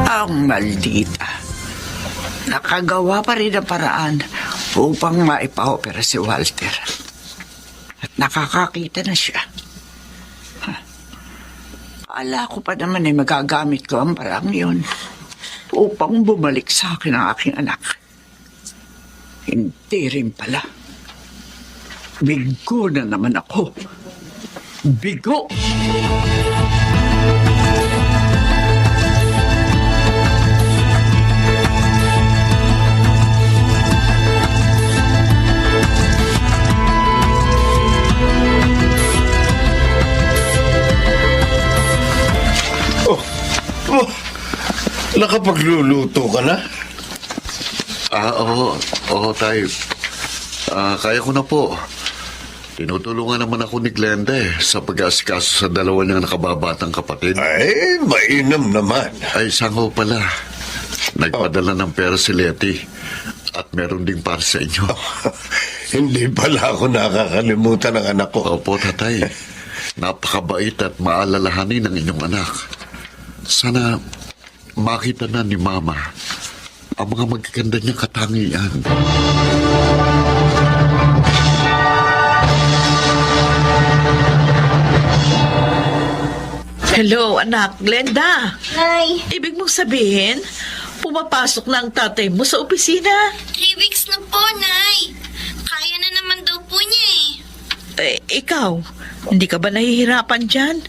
Ang maldita. Nakagawa pa rin ang paraan upang maipa-opera si Walter. At nakakakita na siya. Akala ko pa naman ay magagamit ko ang parang yun upang bumalik sa akin ang aking anak. Hindi rin pala. Bigo na naman ako. Bigo! Oh, nakapagluluto ka na? Oo, tayo. Kaya ko na po. Tinutulungan naman ako ni Glenda sa pag-aasikaso sa dalawa niyang nakababatang kapatid. Ay, mainam naman. Ay, sango pala. Nagpadala ng pera si Letty at meron ding para sa inyo. Hindi pala ako nakakalimutan ng anak ko. Opo, tatay. Napakabait at maalalahanin ng inyong anak. Sana makita na ni Mama ang mga magaganda niyang katangian. Hello, anak. Glenda. Nay, Ibig mong sabihin, pumapasok na ang tatay mo sa opisina? 3 weeks na po, Nay. Kaya na naman daw po niya Ikaw, hindi ka ba nahihirapan dyan?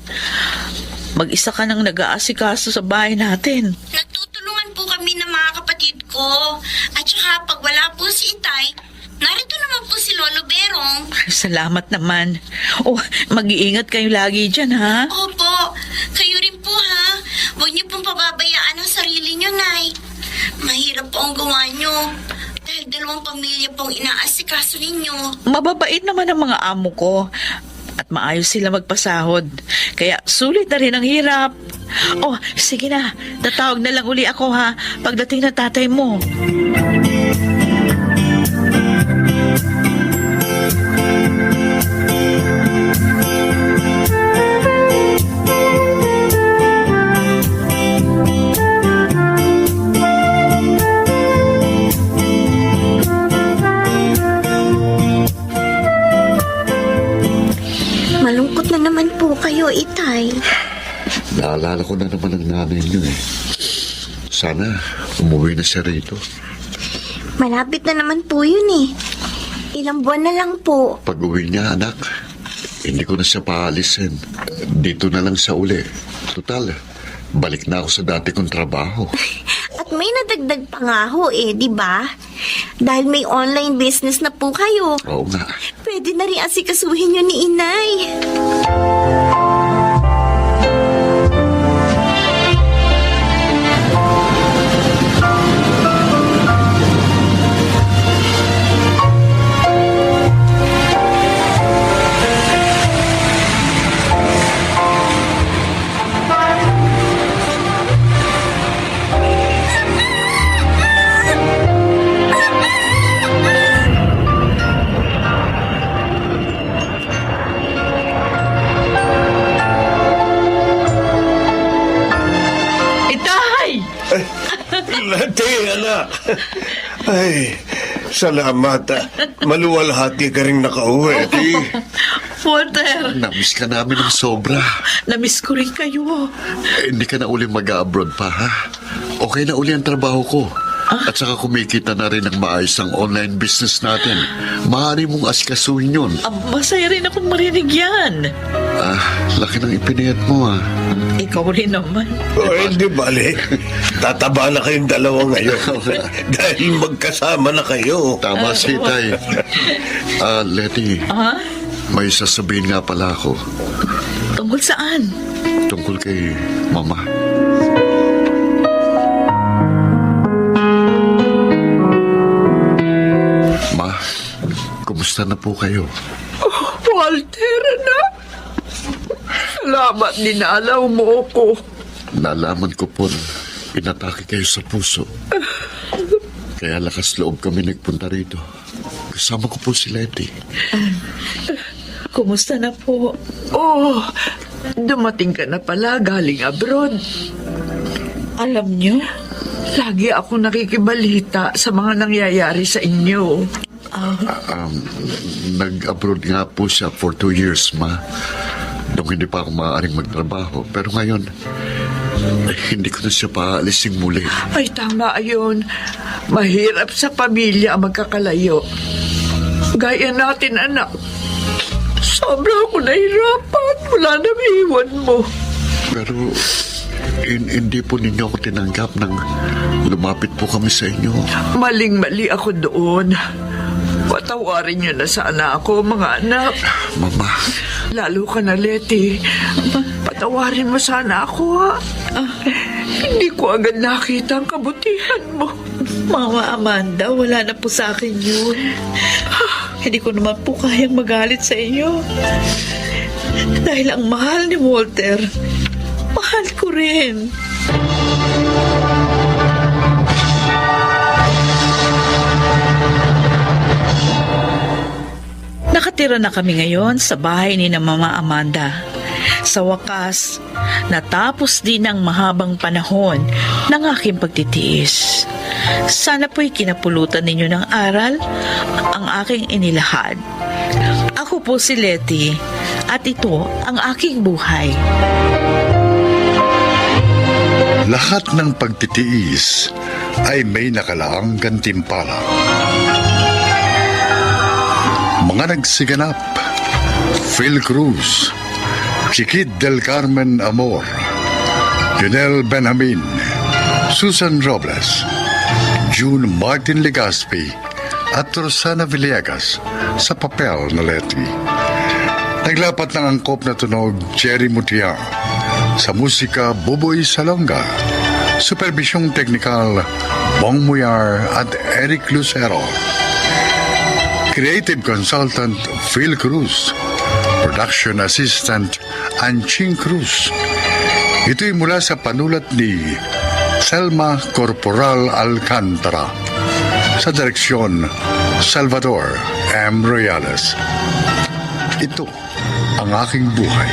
Mag-isa ka nang nag-aasikaso sa bahay natin. Nagtutulungan po kami ng mga kapatid ko. At saka pag wala po si Itay, narito naman po si Lolo Berong. Salamat naman. Mag-iingat kayo lagi dyan, ha? Opo, kayo rin po ha. Huwag niyo pong pababayaan ang sarili niyo, Nay. Mahirap po ang gawa niyo. Dahil 2 pamilya pong inaasikaso ninyo. Mababait naman ang mga amo ko. At maayos sila magpasahod. Kaya sulit na rin ang hirap. Sige na. Tatawag na lang uli ako, ha? Pagdating na tatay mo. Malungkot na naman po kayo, Itay. Naalala ko na naman ang nanay niyo Sana umuwi na siya rito. Malapit na naman po yun Ilang buwan na lang po. Pag uwi niya, anak, hindi ko na siya paalisin. Dito na lang siya uli. Total, balik na ako sa dati kong trabaho. At may nadagdag pa nga ho di ba? Dahil may online business na po kayo. Oo nga. Pwede na rin asikasuhin nyo ni Inay. Lati, anak. Ay, salamat. Maluwalhati ka rin nakauwi. Walter, Namiss ka namin ng sobra. namiss ko rin kayo. Hindi ka na uli mag-abroad pa, ha? Okay na uli ang trabaho ko. At saka kumikita na rin ng maayos ang online business natin. Maaari mong asikasuhin yun. Masaya rin akong marinig yan. Laki ng ipinayat mo, ha? Ikaw rin naman. Hindi bali. Tataba na kayong dalawa ngayon. Dahil magkasama na kayo. Tama si Tay. Letty, may sasabihin nga pala ako. Tungkol saan? Tungkol kay Mama. Ma, kumusta na po kayo? Walter, anak. Salamat dinalaw mo ko. Nalaman ko po na inatake kayo sa puso. Kaya lakas loob kami nagpunta rito. Kasama ko po si Letty. Kumusta na po? Dumating ka na pala galing abroad. Alam nyo, Lagi ako nakikibalita sa mga nangyayari sa inyo. Nag-abroad nga po siya for 2 years, Ma. Nung hindi pa ako maaaring magtrabaho. Pero ngayon, hindi ko na siya paalisin muli. Ay, tama yun. Mahirap sa pamilya ang magkakalayo. Gaya natin, anak. Sobra ako nahirapan. Wala nang iwan mo. Pero hindi po ninyo ako tinanggap nang lumapit po kami sa inyo. Maling-mali ako doon. Patawarin niyo na sana ako, mga anak. Mama. Lalo ka na, Leti. Patawarin mo sana ako, ha? Hindi ko agad nakita ang kabutihan mo. Mama Amanda, wala na po sa akin yun. Hindi ko naman po kayang magalit sa inyo. Dahil ang mahal ni Walter, mahal ko rin. Nakatira na kami ngayon sa bahay ni na Mama Amanda. Sa wakas, natapos din ang mahabang panahon ng aking pagtitiis. Sana po'y kinapulutan ninyo ng aral ang aking inilahad. Ako po si Letty at ito ang aking buhay. Lahat ng pagtitiis ay may nakalaang gantimpala. Mga nagsiganap: Phil Cruz, Chiquit del Carmen Amor, Junel Benjamin, Susan Robles, June Martin Legaspi at Rosana Villegas sa papel na Letty. Naglapat ng angkop na tunog Jerry Mutia, sa musika Buboy Salonga, superbisyong teknikal Bong Muyar at Eric Lucero. Creative Consultant Phil Cruz. Production Assistant Anching Cruz. Ito'y mula sa panulat ni Selma Corporal Alcantara. Sa direksyon Salvador M. Royales. Ito ang aking buhay.